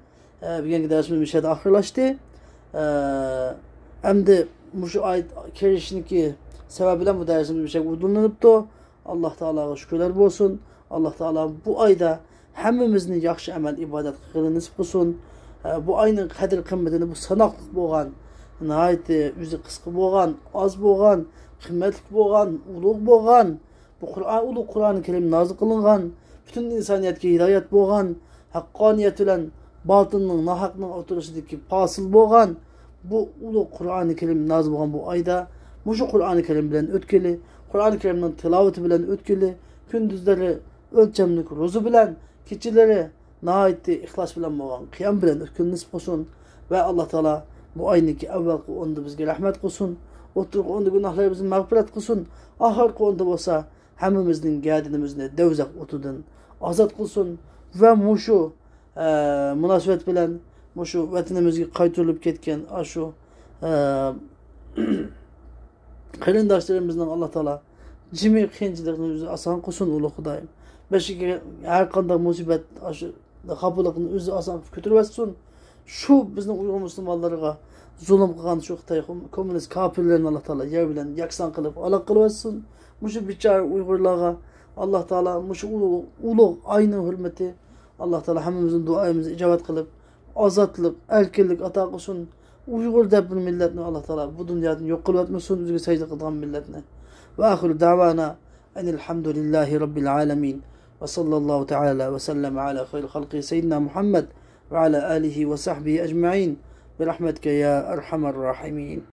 ئە، بۈگۈنكى دەرسىمىز مۇشۇ يەردە ئاخىرلاشتى. ئە، ئەمدى مۇشۇ ئايەت كىرىشنىڭكى سەۋەبى بىلەن بۇ دەرسىمىز مۇشۇ يەردە ئۇدۇللىنىپتۇ. ئاللا تائالاغا شۈكۈرلەر بولسۇن. ئاللا تائالا بۇ ئايدا ھەممىمىزنى ياخشى ئەمەل، ئىبادەت قىلغىلى نېسىپ قىلسۇن. ئە، بۇ ئاينىڭ قەدىر قىممىتىنى، بۇ ساناقلىق بولغان، ناھايىتى ئۆزى قىسقا بولغان، ئاز بولغان، قىممەتلىك بولغان، ئۇلۇغ بولغان، بۇ قۇرئان، ئۇلۇغ قۇرئانى كەرىم نازىل قىلىنغان، پۈتۈن ئىنسانىيەتكە ھىدايەت بولغان، ھەققانىيەت بىلەن باتىلنىڭ، ناھەقنىڭ ئوتتۇرىسىدىكى پاسىل بولغان بۇ ئۇلۇغ قۇرئانى كەرىم نازىل بولغان بۇ ئايدا مۇشۇ قۇرئانى كەرىم بىلەن ئۆتكىلى، قۇرئانى كەرىمنىڭ تىلاۋىتى بىلەن ئۆتكىلى، كۈندۈزلىرى ئۆلچەملىك روزا بىلەن، كېچىلىرى ناھايىتى ئىخلاس بىلەن بولغان قىيام بىلەن ئۆتكىلى نېسىپ قىلسۇن. ۋە ئاللا تائالا بۇ ئاينىڭكى ئەۋۋەلقى ئوندا بىزگە رەھمەت قىلسۇن، ئوتتۇرىقى ئوندا گۇناھلىرىمىزنى مەغپىرەت قىلسۇن، ئاخىرقى ئوندا بولسا ھەممىمىزنىڭ گەدىنىمىزنى دوزاخ ئوتىدىن ئازاد قىلسۇن. ۋە مۇشۇ، ئە، مۇناسىۋەت بىلەن مۇشۇ ۋەتىنىمىزگە قايتۇرۇلۇپ كەتكەن ئاشۇ، ئە، قېرىنداشلىرىمىزنىڭ ئاللا تائالا جىمى قىيىنچىلىقنى ئۆزى ئاسان قىلسۇن، ئۇلۇغ خۇدايىم. بەشىكى ھەر قانداق مۇسىبەت، ئاشۇ خاپىلىقنى ئۆزى ئاسان قىلىپ كۆتۈرۈۋەتسۇن. شۇ بىزنىڭ ئۇيغۇر مۇسۇلمانلىرىغا زۇلۇم قىلغان شۇ خىتاي كوم-، كوممۇنىست كاپىرلىرىنى ئاللا تائالا يەر بىلەن يەكسان قىلىپ ھالاك قىلىۋەتسۇن. مۇشۇ بىچارە ئۇيغۇرلارغا ئاللا تائالا مۇشۇ ئۇلۇغ، ئۇلۇغ ئاينىڭ ھۆرمىتى، ئاللا تائالا ھەممىمىزنىڭ دۇئايىمىزنى ئىجابەت قىلىپ، ئازادلىق، ئەركىنلىك ئاتا قىلسۇن. ئۇيغۇر دەپ بىر مىللەتنى ئاللا تائالا بۇ دۇنيادىن يوق قىلىۋەتمىسۇن، ئۆزىگە سەجدە قىلىدىغان مىللەتنى. ۋە ئاخىرۇ دەۋانا ئەنىل ھەمدۇلىللاھى رەببىل ئالەمىن. ۋە ساللاللاھۇ تائالا ۋە سەللەم ئەلا خەيرىل خەلقى سەييىدىنا مۇھەممەد ۋە ئەلا ئالىھى ۋە سەھبىھى ئەجمەئىن. بىرەھمەتىكە يا ئەرھەمەر راھىمىن.